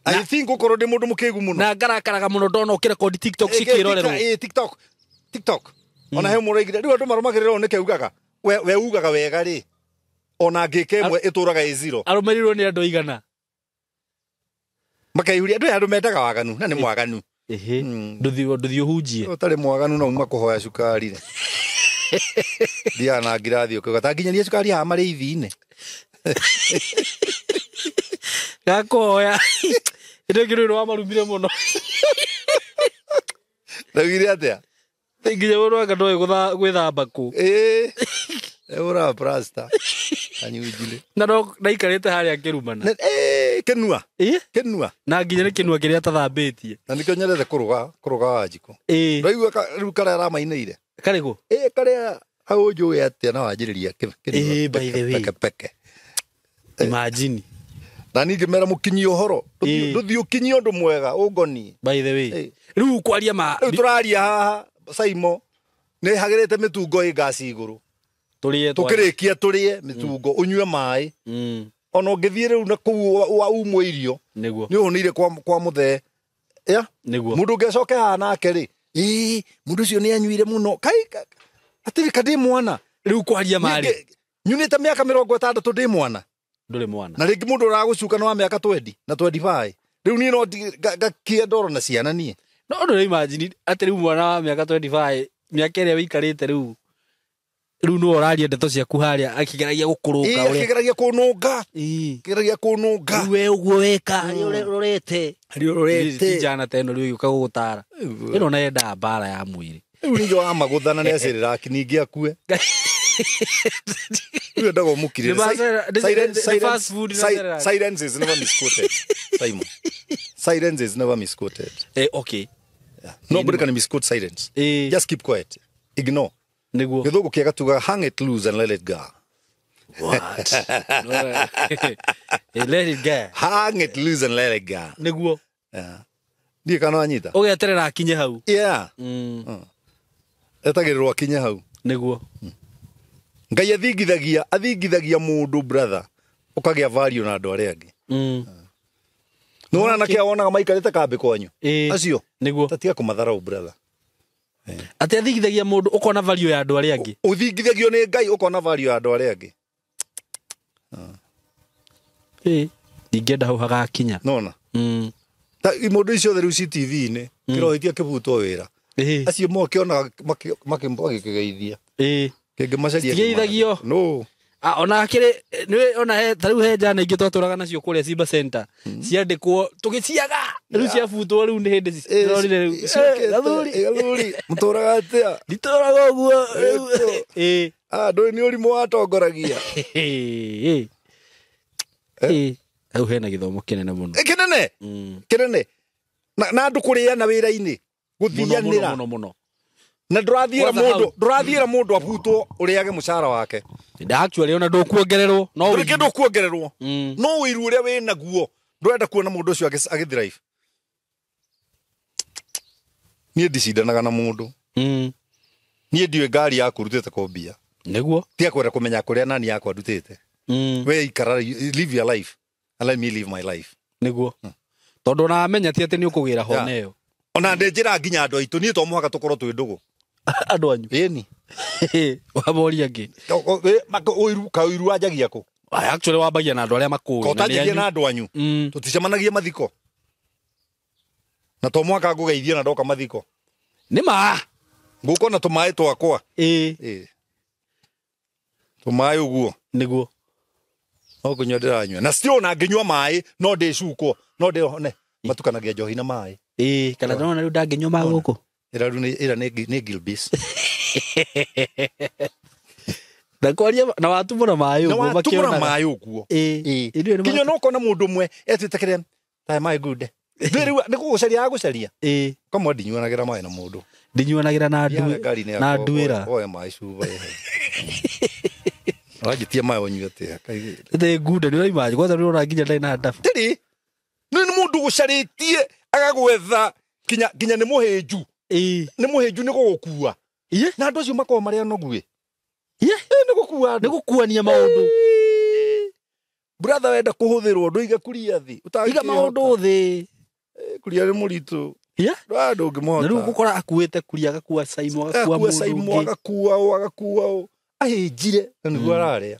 I think ũkorwo ndĩ mũndũ mũkĩgu mũno. Na ngarakaraga mũno ndona ũkĩrekondi TikTok cikĩrorerwo. Ĩĩ, TikTok. TikTok. Ona he mũndũ oigire rĩu andũ marũmagĩrĩra ũũ nĩkĩ ugaga. We ugaga wega rĩ. Ona ngĩka ĩmwe ĩtũraga ĩ zero. Arũmĩrĩirwo nĩ andũ aigana. Makaihuria andũ aya andũ mendaga waganu na nĩ mwaganu. Ĩhĩ. Ndũthiĩ ũhunjie. Ũtarĩ mwaganu no uma kũhoya cukari rĩ. Thiaga na ngirathi ũkauga ta nginyagia cukari haha marĩithi-inĩ. Gakũhoya. Ĩndĩ ĩngĩ rũĩ wamarumire mũno. Ndaugire atĩa? Nginya mũndũ anga ndoĩ gwĩthamba kũ. Ĩĩ. Ĩhũraga plasta. Anyunjire. Na no ndaikarĩte harĩa ngĩrumana. Ĩĩ, kĩnua. Ĩĩ. Kĩnua. Na nginya nĩ kĩnua kĩrĩa atathambĩtie. Na nĩkĩo nyendete kũruga, kũruga wa njiko. Ĩĩ. Ndwaigua rĩu karĩa aramainĩire. Karĩkũ? Ĩĩ karĩa hau njũĩ atĩa na wanjĩrĩria kĩnua. Ĩĩ, by the way. Peke peke. Imagine. Na ningĩ mera mũkinyie ũhoro. Ĩĩ. Ndũthiĩ ũkinyie ũndũ mwega ũngoniĩ. By the way. Ĩĩ. Rĩu kwaria ma Rĩu tũraria haha Saimo nĩ hagĩrĩte mĩtungo ĩ ngaci igũrũ. Tũrĩe Tũkĩrĩkia tũrĩe mĩtungo, ũnyue maĩ. Ona ũngĩthiĩ rĩu na kũu wa umwo irio, Nĩguo. nĩ ũhũnĩire kwa mũthee. Yeah? Nĩguo. Mũndũ ũngĩ acoke haha nake rĩ, ĩĩ mũndũ ũcio nĩ anyuire mũno. Kai atĩrĩ ka ndĩ mwana. Rĩu kwaria marĩ. Nyunĩte mĩaka 60 ndĩ mwana. Ndũrĩ mwana. Na rĩngĩ mũndũ ũragũcuka nĩ wa mĩaka 20 na 25. Rĩu niĩ no ngakia ndoro na ciana niĩ. No ndũrĩ imagine atĩ rĩu mwana wa mĩaka 25, mĩaka ĩrĩa wĩikarĩte rĩu rĩu nĩwe ũraria ndeto ciaku harĩa akĩgeragia gũkũrũnga Ĩĩ, ũrĩa. akĩgeragia kũnũnga. Ĩĩ. Akĩgeragia kũnũnga. Rĩu we ũguo weka harĩa ũrorete. Harĩa ũrorete. Ti njana ta ĩno rĩu ĩgĩũka gũgũtara. Ĩno na yendaga mbara ya mwĩrĩ. Rĩu ningĩ wa magũthana nĩ acerera ningĩ akue. Rĩu endaga ũmũkirĩre. Nĩ fast food na Cerelac. Silence is never misquoted. Simon. Silence is never misquoted. Okay. Nobody can misquote silence. Just keep quiet. Ignore. Nĩguo. Gĩthũngũ kĩega tugaga hang it loose and let it go. What? Let it go. Hang it loose and let it go. Nĩguo. Yeah. Ndiĩ kana wanyita. Ũgeterera akinye hau. Yeah. Etagĩrĩrwo akinye hau. Nĩguo. Ngai athingithagia mũndũ brother ũkagĩa value na andũ arĩa angĩ. Nĩwona anake wonaga maikarĩte kambĩ kwanyu. Acio. Nĩguo. Tatiga kũmatharau brother. Atĩ athingithagia mũndũ ũkona value ya andũ arĩa angĩ. Ũthingithagio nĩ Ngai ũkona value ya andũ arĩa angĩ. Ndingĩenda hau hagakinya. Nona. Ta mũndũ icio othe rĩu ci TV-inĩ kĩrohĩtia kĩbutwo wĩra. Acio mokĩonaga makĩgeithia. Kĩngĩmacaria Citigeithagio. No. Ona akĩrĩ nĩ ona he ta rĩu he njana ingĩ twatũraga nacio kũrĩa Simba Center. Ciandĩkwo tũgĩciaga. Rĩu ciabutwo rĩu nĩ hĩndĩ cirorire rĩu. Gathuri. Gathuri. Mũtũraga atĩa? Nditũraga ũguo. Ndũĩ nĩ ũrimũ watongoragia. Hau hena gĩthomo kĩnene mũno. Kĩnene. Kĩnene. Na andũ kũrĩana wĩra-inĩ. Gũthianĩra. Mũno mũno. Na ndũrathiĩra mũndũ abutwo ũrĩage mũcara wake. Actually ona ndũkuongererwo. No ũrĩke ndũkuongererwo. No ũiru ũrĩa wĩ naguo. Ndũrenda kuona mũndũ ũcio agĩthrive. Niĩ ndicindanaga na mũndũ. Niĩ ndiũĩ ngari yaku rutĩte kũ mbia. Nĩguo. Tiga kwenda kũmenya kũrĩa nani yakwa ndutĩte. We ikara, live your life and let me live my life. Nĩguo. Tondũ ona amenya ti atĩ nĩ ũkũgĩra hona ĩyo. Ona ndĩnjĩra nginya andũ aitũ niĩ to mũhaka tũkorwo twĩ ndũgũ. Andũ anyu. Ĩni. Wamoria ngĩ. Ũiru kaũiru wanjagia kũ? Actually wambagia na andũ arĩa makũĩ. Ko ũtanjagia na andũ anyu. Tũticemanagia mathiko. Na to mũhaka ngũgeithie na ndoka mathiko. Nĩ ma. Ngũkona tũmaĩ twakwa. Ĩĩ. Tũmaĩ ũguo. Nĩguo. No kũnyua ndĩranyua. Na still ona ngĩnyua maĩ no ndĩcukwo. No ndĩone matukanagia njohi na maĩ. Ĩĩ, kana ndona rĩu ndangĩnyua maĩ gũkũ. Ĩra rĩu ĩra nĩ Gilbis. Na kwaria na watumũra maĩ ũguo Na watumũra makĩonaga. maĩ ũguo. Ĩĩ. Kinya no ũkona mũndũ ũmwe etĩte kĩrĩa tae maĩ ngunde. Ndũĩ rĩu nĩ gũgũcaria agũcaria. Ĩĩ. Kamwe ndinyuanagĩra maĩ na mũndũ. Ndinyuanagĩra na na nduĩra. Oe maĩ cuba ĩhe. Wanjĩtie maĩ ũnyue atĩa? Ĩtĩ ngunde nĩ ũraimagine kwanza nĩ ũrona nginya ndarĩ na ndabu. Ndĩrĩ. Nĩ mũndũ gũcarĩtie agagwetha kinya nĩ mũhĩnju. Ĩĩ. Nĩ mũhĩnju nĩ gũgũkua. Ĩĩ. Na andũ acio makoragwo marĩ anogu ĩ. Ĩĩ. Nĩ gũkua andũ. Nĩ gũkuania maũndũ. Brother wenda kũhũthĩrwo ndũige kuria thĩ. Iga maũndũ thĩ. Kuria nĩ mũritũ. Yeah. Ndũngĩmũhota. Na rĩu gũkora akuĩte kuria agakua Saimo agakua mũndũ ũngĩ. Agakua ũ agakua ũ. Ahĩnjire na nĩguo ararĩa.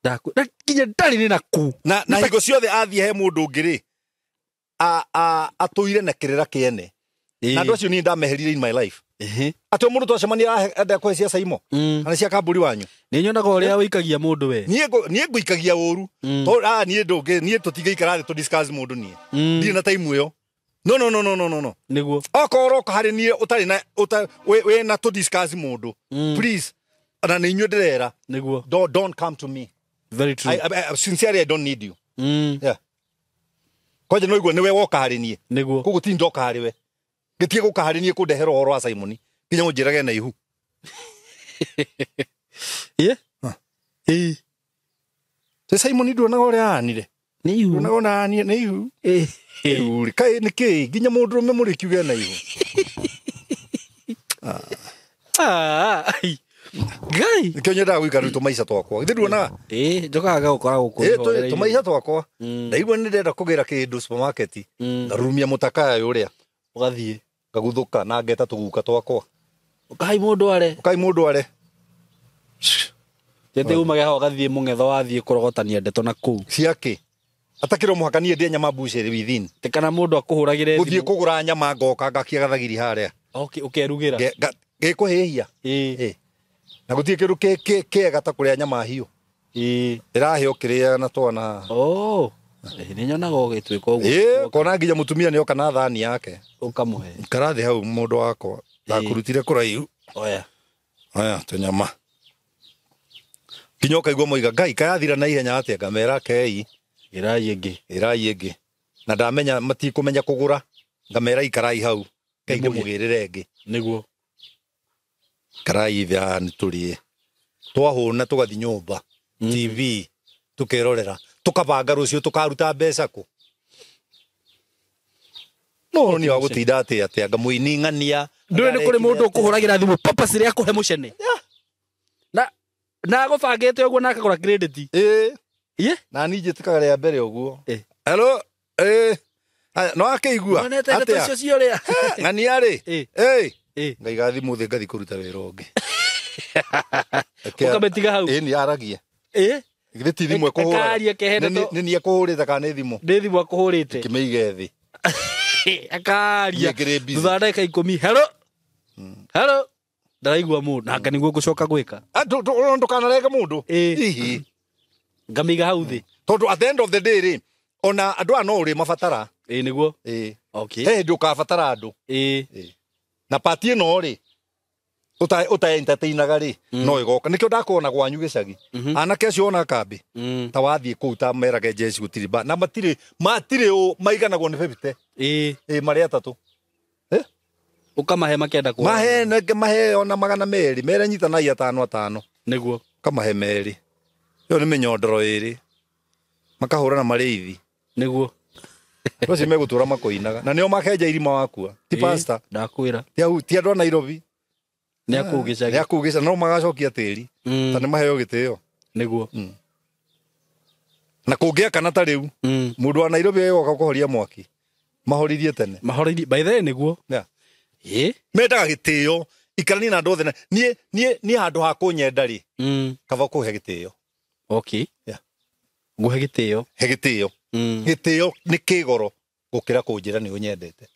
Na nginya ndarĩ nĩ naku. Na hingo ciothe athiĩ he mũndũ ũngĩ rĩ, atũire na kĩrĩra kĩene. Na andũ acio niĩ ndameherire in my life. Atĩ mũndũ twacemania enda kũhe cia Saimo kana cia kambũri wanyu. Nĩ nyonaga ũrĩa wĩikagia mũndũ we. Niĩ ngũikagia ũru. Tondũ niĩ ndũngĩ niĩ tũtingĩikara thĩ tũ discuss mũndũ niĩ. Ndirĩ na time ĩyo. No. Nĩguo. Okorwo ũroka harĩ niĩ ũtarĩ na wĩ na tũ discuss mũndũ. Please. Na nĩ inyuĩ ndĩrera. Nĩguo. Don't come to me. Very true. I sincerely I don't need you. Yeah. Kwanja no igua nĩwe woka harĩ niĩ. Nĩguo. Koguo ti ndoka harĩ we. Ngĩtige gũka harĩ niĩ kũndehera ũhoro wa Simon. Nginya ũnjĩrage na ihu. Ĩĩ. Ĩĩ. Te Simon nduonaga ũrĩa ahanire. Nĩ ihu. Nduonaga ona ahanire nĩ ihu. Ĩĩ. Ihu. Kaĩ nĩ kĩĩ nginya mũndũ ũrũme mũrĩkiuge na ihu. Ngai. Nĩkĩo nyendaga gũikara rĩu tũmaica twakwa. Githĩ nduonaga? Ĩĩ, njokaga ngagũkora gũkũ. Ĩ, tũmaica twakwa. Ndaigua nĩ ndĩrenda kũgĩra kĩndũ supermarket. Ngarurumia mũtakaya ũrĩa. Ũgathiĩ. Ngaguthũka na ngeta tũguka twakwa. Ũkahai mũndũ are. Ũkai mũndũ are. Tete umage haha ũgathiĩ mũng'etho wathiĩ kũrogotania ndeto na kũu. Ciakĩ? Atakĩrĩ mũhaka niĩ ndĩe nyama mbucĩrĩ within. Tĩ kana mũndũ akũhũragĩre Gũthiĩ thimũ. kũgũra nyama ngoka ngakia gathagiri harĩa. Okay, ũkerugĩra. Gĩkũhĩhia. Ĩĩ. Na gũtirĩ kĩndũ kĩega ta kũrĩa nyama hiũ. Ĩĩ. Ĩrahĩa ũkĩrĩaga na twana. Oh. Nĩ nyonaga ũgĩtuĩka ũguo. Ĩĩ, kona nginya mũtumia nĩoka na thani yake. Ũkamũhe. Ikara thĩ hau mũndũ wakwa. Ndakũrutire kũraihu. Oya. Aya, tũnyama. Nginya ũkaigua moiga Ngai kayathira na ihenya atĩa, ngamera kei. Ĩrai ĩngĩ. Ĩrai ĩngĩ. Na ndamenya matikũmenya kũgũra, ngamera ikarai hau. Ngai ndĩmũgĩrĩre ĩngĩ. Nĩguo. Ikarai thĩ haha nĩtũrĩe. Twahũna tũgathiĩ nyũmba. TV tũkerorera. Tũkabanga rũciũ tũkaruta mbeca kũ. No ni wa gũtinda atĩa atĩa ngamũini ng'ania. Ndũĩ nĩ kũrĩ mũndũ ũkũhũragĩra thimũ purpose rĩa kũhe mũcene. Na agũbangĩte ũguo na akagũra credit. Ĩĩ. Ĩĩ. Na niĩ njĩtĩkaga rĩa mbere ũguo. Hello. Ĩĩ. No akĩigua. Nonete ndeto icio ciorĩa. Ng'ania rĩ. Ĩĩ. Ngaiga thimũ thĩ ngathi kũruta wĩra ũngĩ. Ũkamĩtiga hau. Ĩĩ, nĩ aragia. Ĩĩ. Githĩ ti thimũ ekũhũraga? Akaria kehe ndeto. Nĩ niĩ ekũhũrĩte kana nĩ thimũ? Nĩ thimũ akũhũrĩte. Kĩmĩige thĩ. Akaria. Niĩ ngĩrĩ busy. Thutha wa ndagĩka 10. Hello. Hello. Ndaraigua mũndũ. Nanga nĩguo ngũcoka gwĩka. Ndũkanarenge mũndũ. Ĩĩ. Ngamĩiga hau thĩ. Tondũ at the end of the day rĩ, ona andũ aya no ũrĩ mabatara. Ĩĩ, nĩguo. Ĩĩ. Okay. He hĩndĩ ũkabatara andũ. Ĩĩ. Na pati ĩno rĩ, ũta entertainaga rĩ, no ĩgoka. Nĩkĩo ndakuona gwanyu gĩcagi. Anake acio ona kambĩ. Ta wathiĩ kũu ta merage jeshi gũtirĩ ba. Na matirĩ ũ maiganagwo nĩ bebite. Ĩĩ. Ĩĩ, marĩ atatũ. Ũkamahe makenda kuona. Mahe mahe ona 200, mere nyitanai atano atano. Nĩguo. Ũkamahe merĩ. Ĩyo nĩ mĩnyondoro ĩrĩ. Makahũrana marĩithi. Nĩguo. Andũ acio megũtũra makoinaga. Na nĩo makenja irima wakua. Ti pastor. Ndakwĩra. Ti andũ a Nairobi. Nĩ akũu gĩcagi. Nĩ akũu gĩcagi. No magacokia tĩri. Ta nĩ maheo gĩtĩo. Nĩguo. Na kũngĩakana ta rĩu, mũndũ wa Nairobi agoka kũhoria mwaki. Mahoririe tene. Mahoririe. By the way, nĩguo. Yeah. Ĩĩ. Mendaga gĩtĩo. Ikarania na andũ othe. Niĩ handũ ha kũnyenda rĩ, kaba kũhe gĩtĩo. Okay. Yeah. Ngũhe gĩtĩo. He gĩtĩo. Gĩtĩo nĩ kĩgoro gũkĩra kũnjĩra nĩ ũnyendete.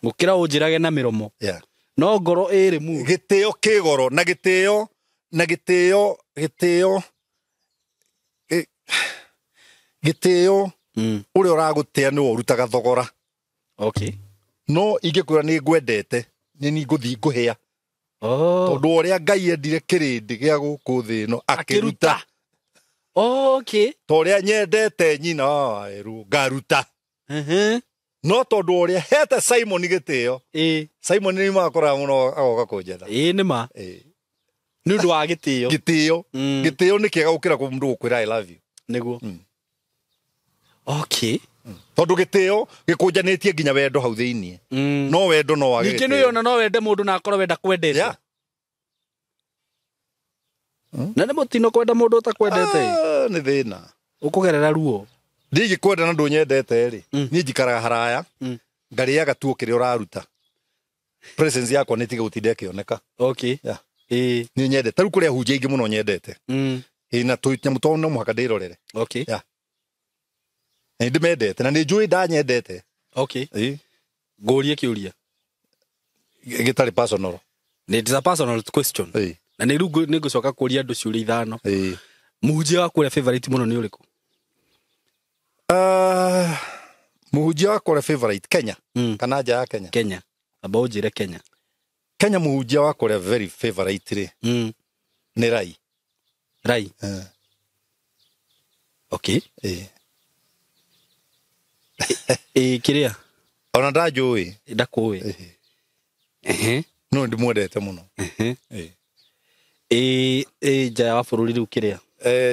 Gũkĩra ũnjĩrage na mĩromo. Yeah. No ngoro ĩrĩ mu. Gĩtĩo kĩgoro na gĩtĩo na gĩtĩo gĩtĩo gĩtĩo ũrĩa ũragũtĩa nĩwe ũrutaga thogora. Okay. No ingĩkwĩra nĩ ngwendete, nĩ niĩ ngũthiĩ ngũhĩa. Oh. Tondũ ũrĩa Ngai endire kĩrĩndĩ gĩa gũkũ thĩ ĩno akĩruta. Okay. Ta ũrĩa nyendete nyina wa Waweru ngaruta. No tondũ ũrĩa hete Simon gĩtĩo. Ĩĩ. Simon nĩ makoraga mũno agoka kũnjetha. Ĩĩ, nĩ ma. Ĩĩ. Nĩ ũndũ wa gĩtĩo. Gĩtĩo. Gĩtĩo nĩ kĩega gũkĩra mũndũ gũkwĩra I love you. Nĩguo. Okay. Tondũ gĩtĩo gĩkũnjanĩtie nginya wendo hau thĩiniĩ. No wendo no wage. Ningĩ nĩ ona no wende mũndũ na akorwo wenda kwendete. Yeah. Na nĩ mũtino kwenda mũndũ ũtakwendete. Nĩ thĩna. Ũkũgerera ruo. Ndingĩkwenda na ndũnyendete rĩ. Niĩ njikaraga haraya. Ngarĩaga tuo kĩrĩa ũraruta. Presence yakwa nĩ tiga gũtinda ĩkĩoneka. Okay. Yeah. Ĩĩ. Niĩ nyendete. Ta rĩu kũrĩ ahunjia aingĩ mũno nyendete. Ĩĩ, na tũnyamũ twao no mũhaka ndĩrorere. Okay. Yeah. Na nĩ ndĩmendete na nĩ njũĩ ndanyendete. Okay. Ĩĩ. Ngũrie kĩũria. Gĩtarĩ personal. It is a personal question. Ĩĩ. Na nĩ rĩu nĩ ngũcoka kũria andũ ciũria 5. Ĩĩ. Mũhunjia waku ũrĩa favorite mũno nĩ ũrĩkũ? Mũhunjia wakwa ũrĩa favorite Kenya kana nja ya Kenya? Kenya. Amba ũnjĩre Kenya. Kenya mũhunjia wakwa ũrĩa very favorite rĩ nĩ Rai. Rai. Okay. Ĩĩ. Ĩĩ, kĩrĩa? Ona ndanjũĩ. Ndakũĩ. Ĩĩ. No ndĩmwendete mũno. Ĩĩ. Ĩĩ, nja ya bũrũri rĩu kĩrĩa?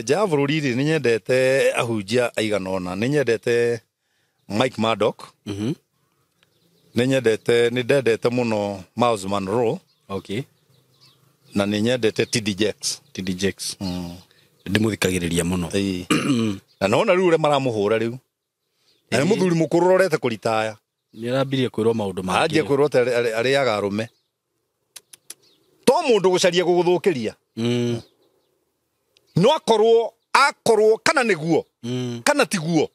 Nja ya bũrũri rĩ, nĩ nyendete ahunjia aigana ũna. Nĩ nyendete Mike Murdock. Nĩ nyendete, nĩ ndendete mũno Miles Monroe. Okay. Na nĩ nyendete TD Jakes. TD Jakes. Ndĩmũthikagĩrĩria mũno. Na nona rĩu ũrĩa maramũhũra rĩu. Na nĩ mũthuri mũkũrũ ũrorete kũritaya. Nĩ arambirie kwĩrwo maũndũ mangĩ. Anjie kwĩrwo atĩ arĩaga arũme. To mũndũ gũcaria gũgũthũkĩria. No akorwo kana nĩguo kana tiguo.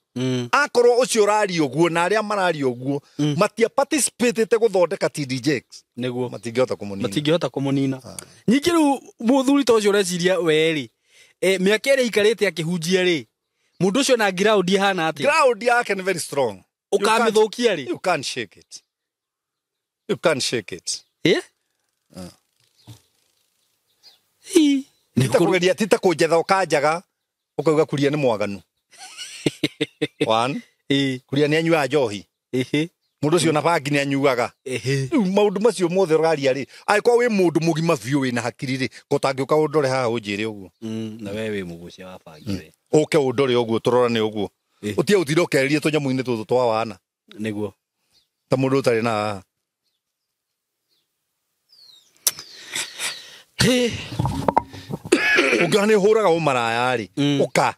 Akorwo ũcio ũraria ũguo na arĩa mararia ũguo matia participatete gũthondeka TD Jakes. Nĩguo. Matingĩhota kũmũnina. Matingĩhota kũmũnina. Ningĩ rĩu mũthuri ta ũcio ũreciria we rĩ, mĩaka ĩrĩa aikarĩte akĩhunjia rĩ, mũndũ ũcio na ground ihana atĩa? Ground yake nĩ very strong. Ũkamĩthũkia rĩ? You can't shake it. You can't shake it. Tita tita kũnjetha ũkanjaga ũkauga kuria nĩ mwaganu. One. Kuria nĩ anyuaga njohi. Mũndũ ũcio na bangi nĩ anyuaga. Rĩu maũndũ macio mothe ũraria rĩ, angĩkorwo wĩ mũndũ mũgima biũ wĩna hakiri rĩ, ko ũtangĩũka ũndore haha ũnjĩre ũguo. Na we wĩ mũgucia wa bangi we. Ũke ũndore ũguo tũrorane ũguo. Ũtige gũtinda ũkĩarĩria tũnyamũ-inĩ tũtũ twa wana. Nĩguo. Ta mũndũ ũtarĩ na haha. Ũngĩona nĩ ũhũraga ũmaraya rĩ, ũka.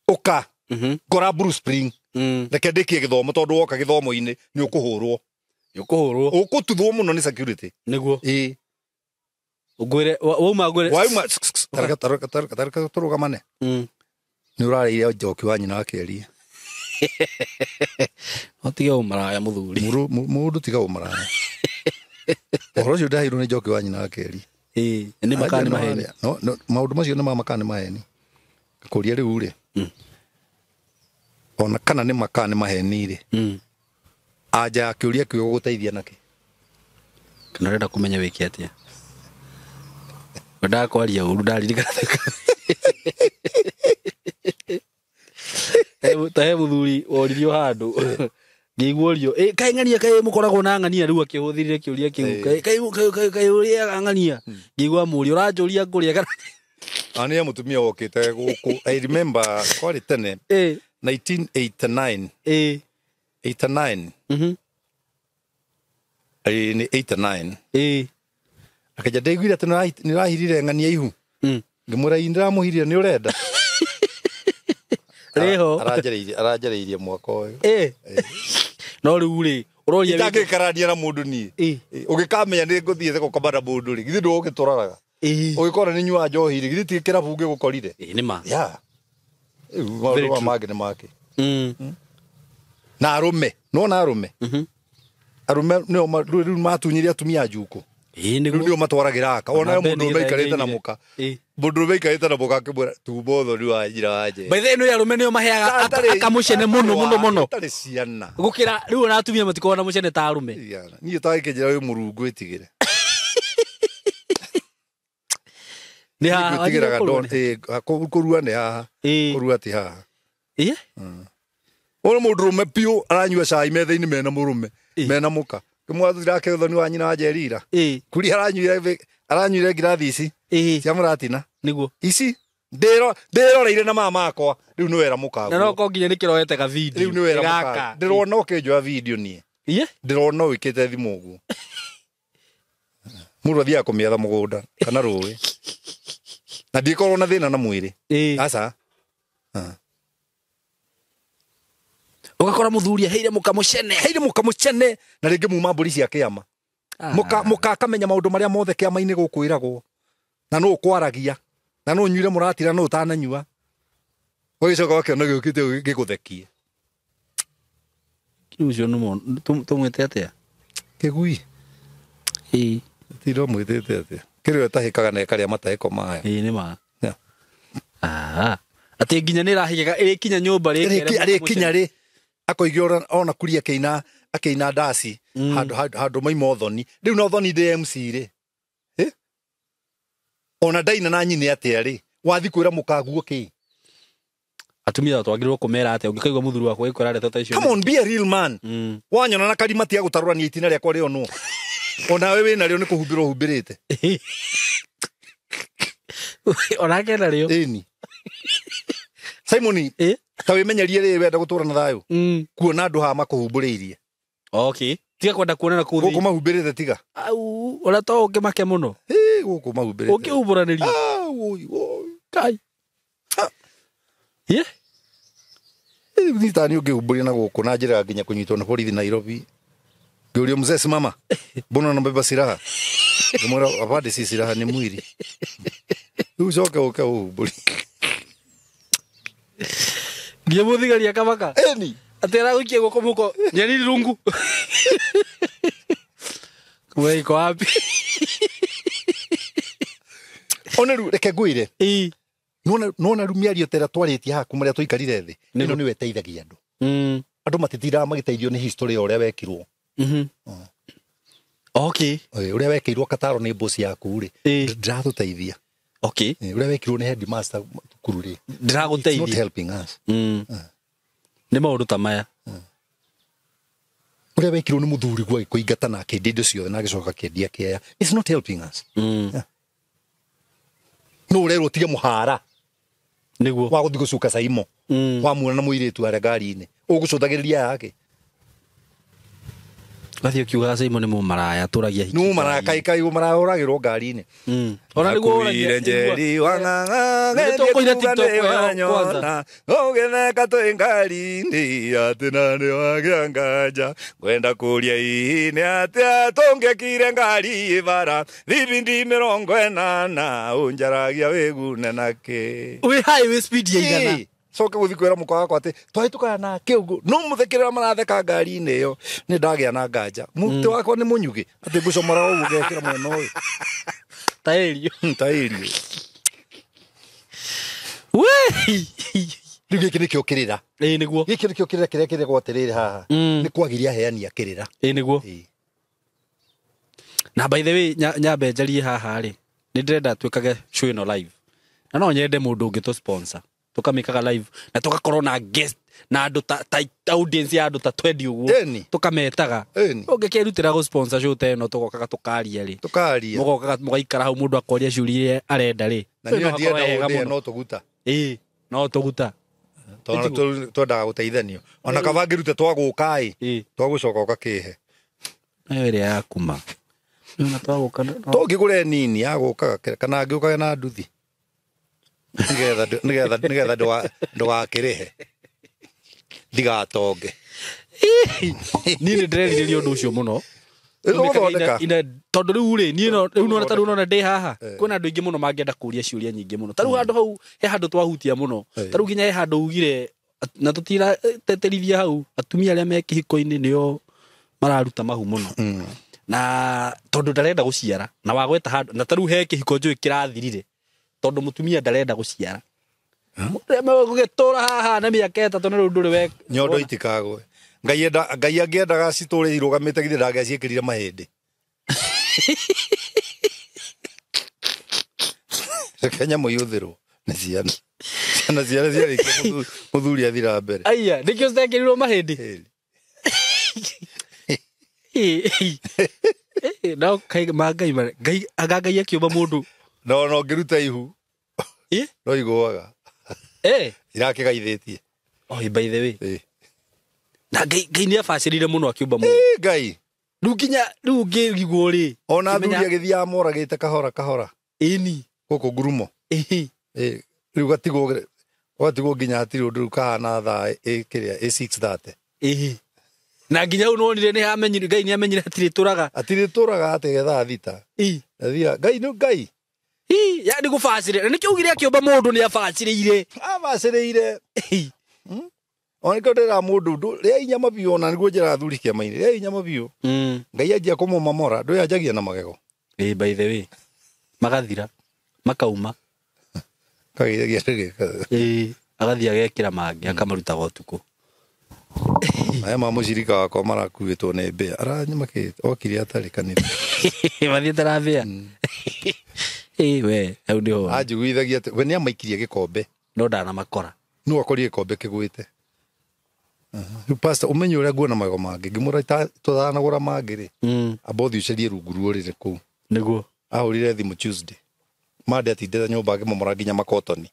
Ũka. Ngora Blue Spring. Reke ndĩkie gĩthomo tondũ woka gĩthomo-inĩ nĩ ũkũhũrwo. Nĩ ũkũhũrwo. Ũkũtuthwo mũno nĩ security. Nĩguo. Ũngwĩre wauma ngwĩre. Wauma tareka tũrũgamane. Nĩ ũrarĩire njoki wa nyina akĩaria. No tiga ũmaraya mũthuri. Mũndũ tiga ũmaraya. Ũhoro ũcio ndaheirwo nĩ njoki wa nyina akĩaria. Nĩ makaa nĩ maheni. No maũndũ macio nĩ ma makaa nĩ maheni. Kũria rĩu rĩ. Ona kana nĩ makaa nĩ maheni rĩ. Anja ya kĩũria kĩu gũgũteithia nakĩ? Kana ũrenda kũmenya wĩke atĩa? Wendaga kwaria ũru ndaririkana. Ta he mũthuri woririo handũ. Ngĩigua ũrio, kaĩ ng'ania kaĩ mũkoragwo na ng'ania rĩu akĩhũthĩrire kĩũria kĩu. Kaĩ ũrĩaga ng'ania. Ngĩigua mũũria ũranjũria ngũrĩa kana. Ani mũtumia wokĩte gũkũ. I remember kwarĩ tene. 1989. 89. Nĩ 89. Akĩnja ndaiguire atĩ nĩ ũrahirire ng'ania ihu. Ngĩmwĩra ĩ ndĩramũhirire nĩ ũrenda. Rĩho. Aranjarĩirie mwaka ũyũ. No rĩu rĩ, ũroria itangĩkarania na mũndũ niĩ. Ũgĩkamenya nĩ ngũthiĩte gũkoma na mũndũ rĩ, githĩ ndũgũgĩtũraraga. Ũgĩkora nĩ nyuaga njohi rĩ, githĩ ti kĩrabu ngĩgũkorire. Nĩ ma. Yeah. Maũndũ maya mangĩ nĩ make. Na arũme, nĩwona arũme? Arũme nĩo rĩu matunyire atumia njukũ. Rĩu nĩo matwaragĩra aka. Ona mũndũ ũmwe aikarĩte na mũka. Mũndũ ũmwe aikarĩte na mũka akĩmwĩra tuma ũthoni wa njĩra wa nje. By the way, nĩ arũme nĩo maheaga akamũcene mũno mũno mũno. Atarĩ ciana. Gũkĩra rĩu ona atumia matikoragwo na mũcene ta arũme. Niĩ tagĩkĩnjĩra wĩ mũrungu ĩtigĩre. Nĩ haha Gwĩtigĩraga kũrua nĩ haha. Kũrua ti haha. Ũyũ mũndũ ũrũme biũ aranyua cai metha-inĩ mena mũrũme, mena mũka. Kĩmwathira ũthoni wa nyina wa Njerira. Kuria aranyuire ngirathi ici cia mũratina. Nĩguo. Ici ndĩroreire na mama akwa. Rĩu nĩ wera mũka. Na no ko nginya nĩkĩroete ga video. Rĩu nĩ wera mũka. Ndĩrona ũkĩnjoya video niĩ. Ndĩrona ũikĩte thimũ ũguo. Mũndũ athiaga kũmĩetha mũgũnda kana rũĩ. Na ndikorwo na thĩna na mwĩrĩ. Aca. Ũgakora mũthuri aheire mũkamũcene. Heire mũkamũcene na rĩngĩ muma mbũri cia kĩama. Mũka akamenya maũndũ marĩa mothe kĩama-inĩ gũkwĩragwo. Na nũ ũkwaragia. Na nũ ũnyuire mũratira nũ ũtananyua. Ũgĩcoka ũgakĩona gĩũkĩte gĩgũthekie. Kĩu ũcio nĩ tũmwĩte atĩa? Kĩgui. Tiro mwĩtĩte atĩa? Kĩrĩa ĩtahĩkaga na ĩkarĩa matahĩko mayo. Nĩ ma. Atĩ nginya nĩ ĩrahĩkaga ĩrĩkinya nyũmba rĩkinya rĩ. Akoiga ona kuria akĩina ndaci handũ maima ũthoni. Rĩu na ũthoni ndĩ MC rĩ. Ona ndaina na nyine atĩa rĩ. Wathi kwĩra mũkaguo kĩ? Atumia twagĩrĩirwo kũmera atĩa ũngĩkaigua mũthuri wakwa agĩkwĩra ndeto ta icio? Come on, be a real man. Wanyona na karima tiga gũtarũrania itina rĩakwa rĩonwo. Onawe wĩna rĩo nĩ kũhumbĩrwo humbĩrĩte. Onake narĩo. Ĩni. Simoni, ta wĩmenyerie rĩ wenda gũtũra na thayũ. Kuona andũ haha makũhumbũrĩirie. Okay, tiga kwenda kuonana kũu Gũkũ thĩinĩ. mahumbĩrĩte tiga. Au, ona to ũngĩmake mũno. Ĩ, gũkũ mahumbĩrĩte. Ũngĩhumbũranĩria. Ah, woi, woi. Kai. Ye? Ĩ, ni ũngĩhumbũria na gũkũ na njĩra ya nginya kũnyitwo nĩ borithi Nairobi. Ngĩũrio mzee simama. Mbona unabeba silaha? Ngĩmwĩra apande si silaha ni mwili. Rĩu ũcoke ũke ũhumbũrie. Nginya mũthigari akamaka. Ĩni. Atĩ aragũikia guoko mũhuko. Nyeni rungu. We iko wapi? Ona rĩu reke ngwĩre. Ĩ. Nona rĩu mĩario ta ĩrĩa twarĩtie haha kuma rĩrĩa tũikarire thĩ. Ĩno nĩyo ĩteithagia andũ. Andũ matitindaga magĩteithio nĩ history ya ũrĩa wekirwo. Okay. Ĩ, ũrĩa wekĩirwo Kataro nĩ boss yaku rĩ. Ĩ. Ndĩratũteithia. Okay. Ĩ, ũrĩa wekirwo nĩ headmaster thukuru rĩ. It's not Ndĩragũteithia. helping us. Nĩ maũndũ ta maya. Ũrĩa wekirwo nĩ mũthuri guo agĩkũingata na akĩendia indo ciothe na agĩcoka akĩendia kĩea. It's not helping us. No ũrerwo ũtige mũhara Nĩguo. wa gũthiĩ gũcuka caimo. Wamuona na mũirĩtu arĩa ngari-inĩ. Ũgũcũthagĩrĩria yake. Gathiĩ ũkiugaga Simon nĩ mũmaraya atũragia hiki. Nĩ mũmaraya kai kai mũmaraya ũragĩrwo ngari-inĩ. Ona nĩguo ũragia. Nakuire njeri wang'ang'a Nĩ tũkũire TikTok ĩyo kwanza. ũgĩtheka twĩ ngari-inĩ atĩ na nĩ wagĩa nganja ngwenda kũria hihi nĩ atĩa tũngĩkire ngari bara thibindi 80 ũnjaragia wĩgune nakĩ. Wĩ high wĩ speed ya igana. Ĩ, coke gũthiĩ kwĩra mũka wakwa atĩ twahĩtũkana nake ũguo no mũthekerera maratheka ngari-inĩ ĩyo nĩ ndagĩa na nganja mũtĩ wakwa nĩ mũnyugĩ atĩ ngũcomora ũguo ngekĩra mwena ũyũ. Ta ĩrio. Ta ĩrio. We. Rĩu gĩkĩ nĩkĩo kĩrĩra. Ĩ nĩguo. Gĩkĩ nĩkĩo kĩrĩra kĩrĩa kĩregwo atĩrĩrĩ haha. Nĩ kwagiria aheani a kĩrĩra. Ĩ nĩguo. Ĩ. Na by the way nyambe njarie haha rĩ. Nĩ ndĩrenda twĩkage show ĩno live. Na no nyende mũndũ ũngĩ tũ sponsor. Tũkamĩkaga live na tũgakorwo na guest na andũ ta audience ya andũ ta 20 ũguo. Ĩni. Tũkametaga. Ĩni. Ũngĩkĩrutĩra gũ sponsor show ta ĩno tũgokaga tũkaria rĩ. Tũkaria. Mũgokaga mũgaikara hau mũndũ akoria ciũria iria arenda rĩ. Na Ĩno niĩ hakorwo ndienda hega ũndĩe mũno. no tũguta. Ĩ, no tũguta. Tondũ twendaga gũteithanio. Ona kaba ngĩrute twagũka ĩ. Ĩ. Twagũcoka ũgakĩhe. Nayo ĩrĩa yakuma. Nĩwona twagũka To ngĩgũre nini ya gũkaga kana ngĩũkage na nduthi. Nĩgetha ndũgakĩrĩhe. Ndigatonge. Niĩ nĩ ndĩrerirĩria ũndũ ũcio mũno. Tũgũthondeka. Tondũ rĩu rĩ niĩ no rĩu nona ta rĩu nona ndĩ haha kwĩna andũ aingĩ mũno mangĩenda kũria ciũria nyingĩ mũno. Ta rĩu handũ hau he handũ twahutia mũno. Ta rĩu nginya he handũ ugire na tũtirateterithia hau atumia arĩa me kĩhiko-inĩ nĩo mararuta mahu mũno. Na tondũ ndarenda gũciara na wagweta handũ na ta rĩu he kĩhiko njũĩ kĩrathirire tondũ mũtumia ndarenda gũciara. Gũgĩtũra haha na mĩaka 3 na rĩu ndũrĩ we Nyondo itikagwe. Ngai enda Ngai angĩendaga citũre irũgamĩte githĩ ndangĩaciĩkĩrire mahĩndĩ. Reke nyamũ ihũthĩrwo nĩ ciana. Ciana ciana ciarĩkia mũthuri athira mbere. Aya, nĩkĩo citekĩrirwo mahĩndĩ. No kai ma Ngai Ngai anga Ngai akĩũmba mũndũ. No no ngĩruta ihu. Ĩ? No igũaga. Eh. Irakĩgaithĩtie. Oh, by the way. Ĩ. Na Ngai Ngai nĩ abacĩrire mũno akĩũmba mũndũ. Ĩ, Ngai. Rĩu nginya rĩu ngĩrigwo rĩ. Ona athuri agĩthiaga moragĩte kahora kahora. Ĩni. Gũkũ ngurumo. Ĩ. Ĩ, rĩu gatigwo gatigwo nginya hatirĩ ũndũ rĩu kahana thaa ĩ kĩrĩa ĩ 6:30. Ĩ. Na nginya hau nĩwonire nĩ hamenyire Ngai nĩ amenyire hatirĩ tũraga. Hatirĩ tũraga atĩ thaa 6. Ĩ. Athia Ngai nĩ Ngai. Ĩ, yani gũbacĩrĩra. Na nĩkĩo ugire akĩũmba mũndũ nĩ abacĩrĩire. Abacĩrĩire. Ona nĩkĩo ndĩraga mũndũ rĩa inyama biũ ona nĩguo njĩraga athuri kĩama-inĩ rĩa inyama biũ. Ngai anjia kũmũmomora ndũĩ anjagia na magego. Ĩ, by the way. Magathira. Makauma. Kagĩagia ndĩgĩka. Ĩ, agathiĩ agekĩra mangĩ akamarutaga ũtukũ. Maya ma mũcirika wakwa marakuĩtwo nĩ mbĩa. Aranyamakĩte okire atarĩ kanitha. Mathiĩte na mbĩa. Ĩ, we, hau nĩho. Anjiguithagia atĩ we nĩamaikirie gĩkombe. No ndanamakora. No akorire gĩkombe kĩgwĩte. Rĩu pastor ũmenye ũrĩa nguona magego mangĩ ngĩmũra tũtanagũra mangĩ rĩ. Amba ũthiĩ ũcarie rungu rũrĩrĩ kũu. Nĩguo. Ahũrire thimũ Tuesday. Monday atindĩte nyũmba akĩmomora nginya makotoni.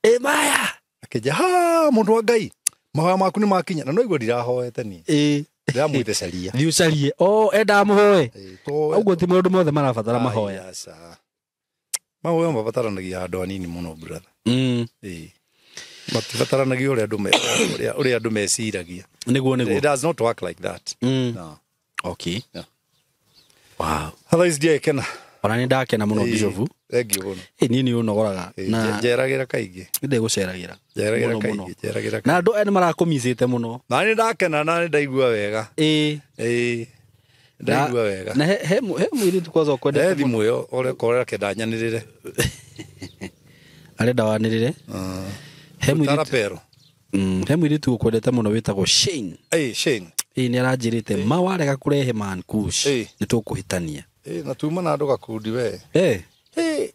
Ĩ maya. Akĩnjia ha mũndũ wa Ngai mahoya maku nĩ makinya na no igua ndirahoete niĩ. Ĩ. Ndĩramwĩte caria. Thiĩ ũcarie. O endaga mũhoe. Ĩĩ, to Ũguo ti maũndũ mothe marabatara mahoya. Aca. Mahoya mabataranagia handũ hanini mũno brother. Ĩĩ. Matibataranagia ũrĩa andũ ũrĩa andũ meciragia. Nĩguo nĩguo. It does not work like that. No. Okay. Yeah. Wow. Otherwise ndiekena. Ona nĩ ndakena mũno Bishop. Thank you mũno. Ĩ niĩ nĩ ũnogoraga na Njeragĩra kaingĩ. ndĩgũceragĩra. Njeragĩra Mũno, mũno. kaingĩ, njeragĩra Na andũ aya nĩ marakũmicĩte mũno. Na nĩ ndakena na nĩ ndaigua wega. Ĩĩ. Ĩĩ. Ndaigua wega. Na he mũirĩtu kwanza ũkwendete He thimũ ĩyo ũrĩa korera kenda nyanĩrĩre. arenda wanĩrĩre. He mũirĩtu Tarapero. He mũirĩtu ũkwendete mũno wĩtagwo Shane. Ĩĩ, Shane. Ĩĩ nĩ aranjĩrĩte ma warega kũrehe man kush Ĩĩ. nĩ tũkũhĩtania. Ĩĩ, na tuma na andũ gakundi we. Eh. Ĩĩ.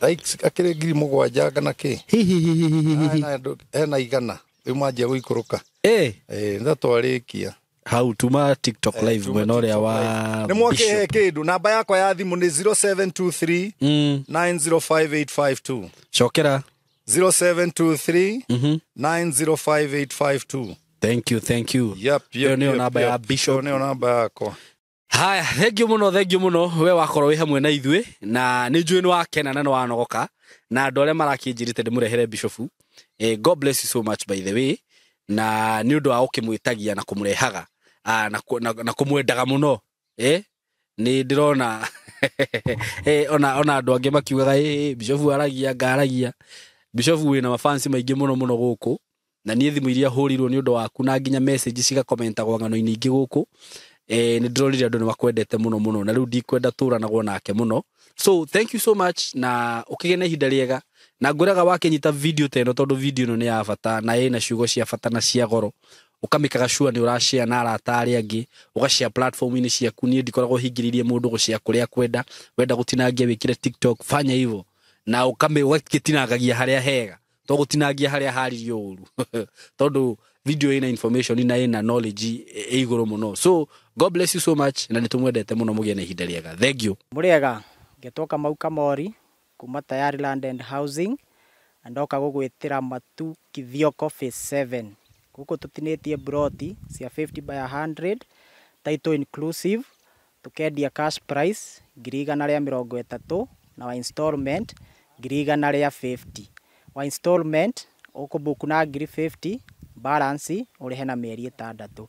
Likes akĩrĩ 7,000 kana kĩ. Hihihihihihi. Hena andũ hena 100. Rĩu manjia gũikũrũka. Eh. Ĩĩ, nĩ twarĩkia. Hau tuma TikTok live mwena ũrĩa wa Nĩ mwakĩhe Bishop. kĩndũ. Namba yakwa ya thimũ nĩ 0723 905852. Cokera. 0723 905852. Thank you, thank you. Yep, Ĩyo yep, nĩyo yep, namba ya yep. Bishop. Ĩyo nĩyo namba yakwa. Haya, thank you mũno, thank you mũno. We wakorwo wĩ hamwe na ithuĩ na nĩ njũĩ nĩ wakena na nĩ wanogoka na andũ arĩa marakĩnjĩrĩte ndĩmũrehere Bishop. God bless you so much by the way, na nĩ ũndũ wa gũkĩmwĩtagia na kũmũrehaga na kũmwendaga mũno. Nĩ ndĩrona ona andũ angĩ makiugaga Bishop aragia ngaragia. Bishop wĩna mafansi maingĩ mũno mũno gũkũ na niĩ thimũ iria hũrirwo nĩ ũndũ waku na nginya message cigakomentagwo ng'ano-inĩ ingĩ gũkũ. Nĩ ndĩronire andũ nĩ makwendete mũno mũno na rĩu ndikwenda tũranagwo nake mũno, so thank you so much na ũkĩgĩe na ihinda rĩega na ngwĩraga wakĩnyita video ta ĩno tondũ video ĩno nĩ ya bata na ĩna ciugo cia bata na cia goro ũkamĩkaga sure nĩ ũrashare na arata arĩa angĩ ũgashare platform-inĩ ciaku. Niĩ ndikoragwo hingĩrĩirie mũndũ gũshare kũrĩa kwenda, wenda gũtinangia wĩkĩre TikTok, fanya hivyo na ũgakĩtinangagia harĩa hega to gũtinangia harĩa haririo ũru tondũ video ĩna information na ĩna knowledge ĩ igũrũ mũno. So God bless you so much na nĩtũmwendete mũno, mũgĩe na ihinda rĩega. Thank you. Mũrĩega, ngetwo Kamau Kamori kuma Tayari Land and Housing na ndoka gũgwĩtĩra Matu Kithioko phase 7. Gũkũ tũtinĩtie broti cia 50 by 100 title inclusive, tukendia cash price 130,000 na wa installment 150,000. Wa installment ũkũbuku na 50,000 balance ũrĩhe na mĩeri 6.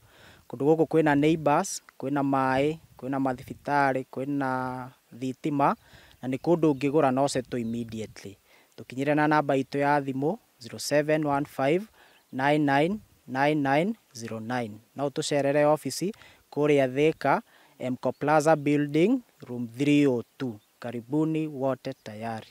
Kũndũ gũkũ kwĩna neighbors, kwĩna maĩ, kwĩna mathibitarĩ, kwĩna thitima na nĩ kũndũ ũngĩgũra no settle immediately. Tũkinyĩre na namba itũ ya thimũ 0715 999909. No ũtũcerere obici kũrĩa Thika, Mco Plaza Building, room 302. Karibuni wote tayari.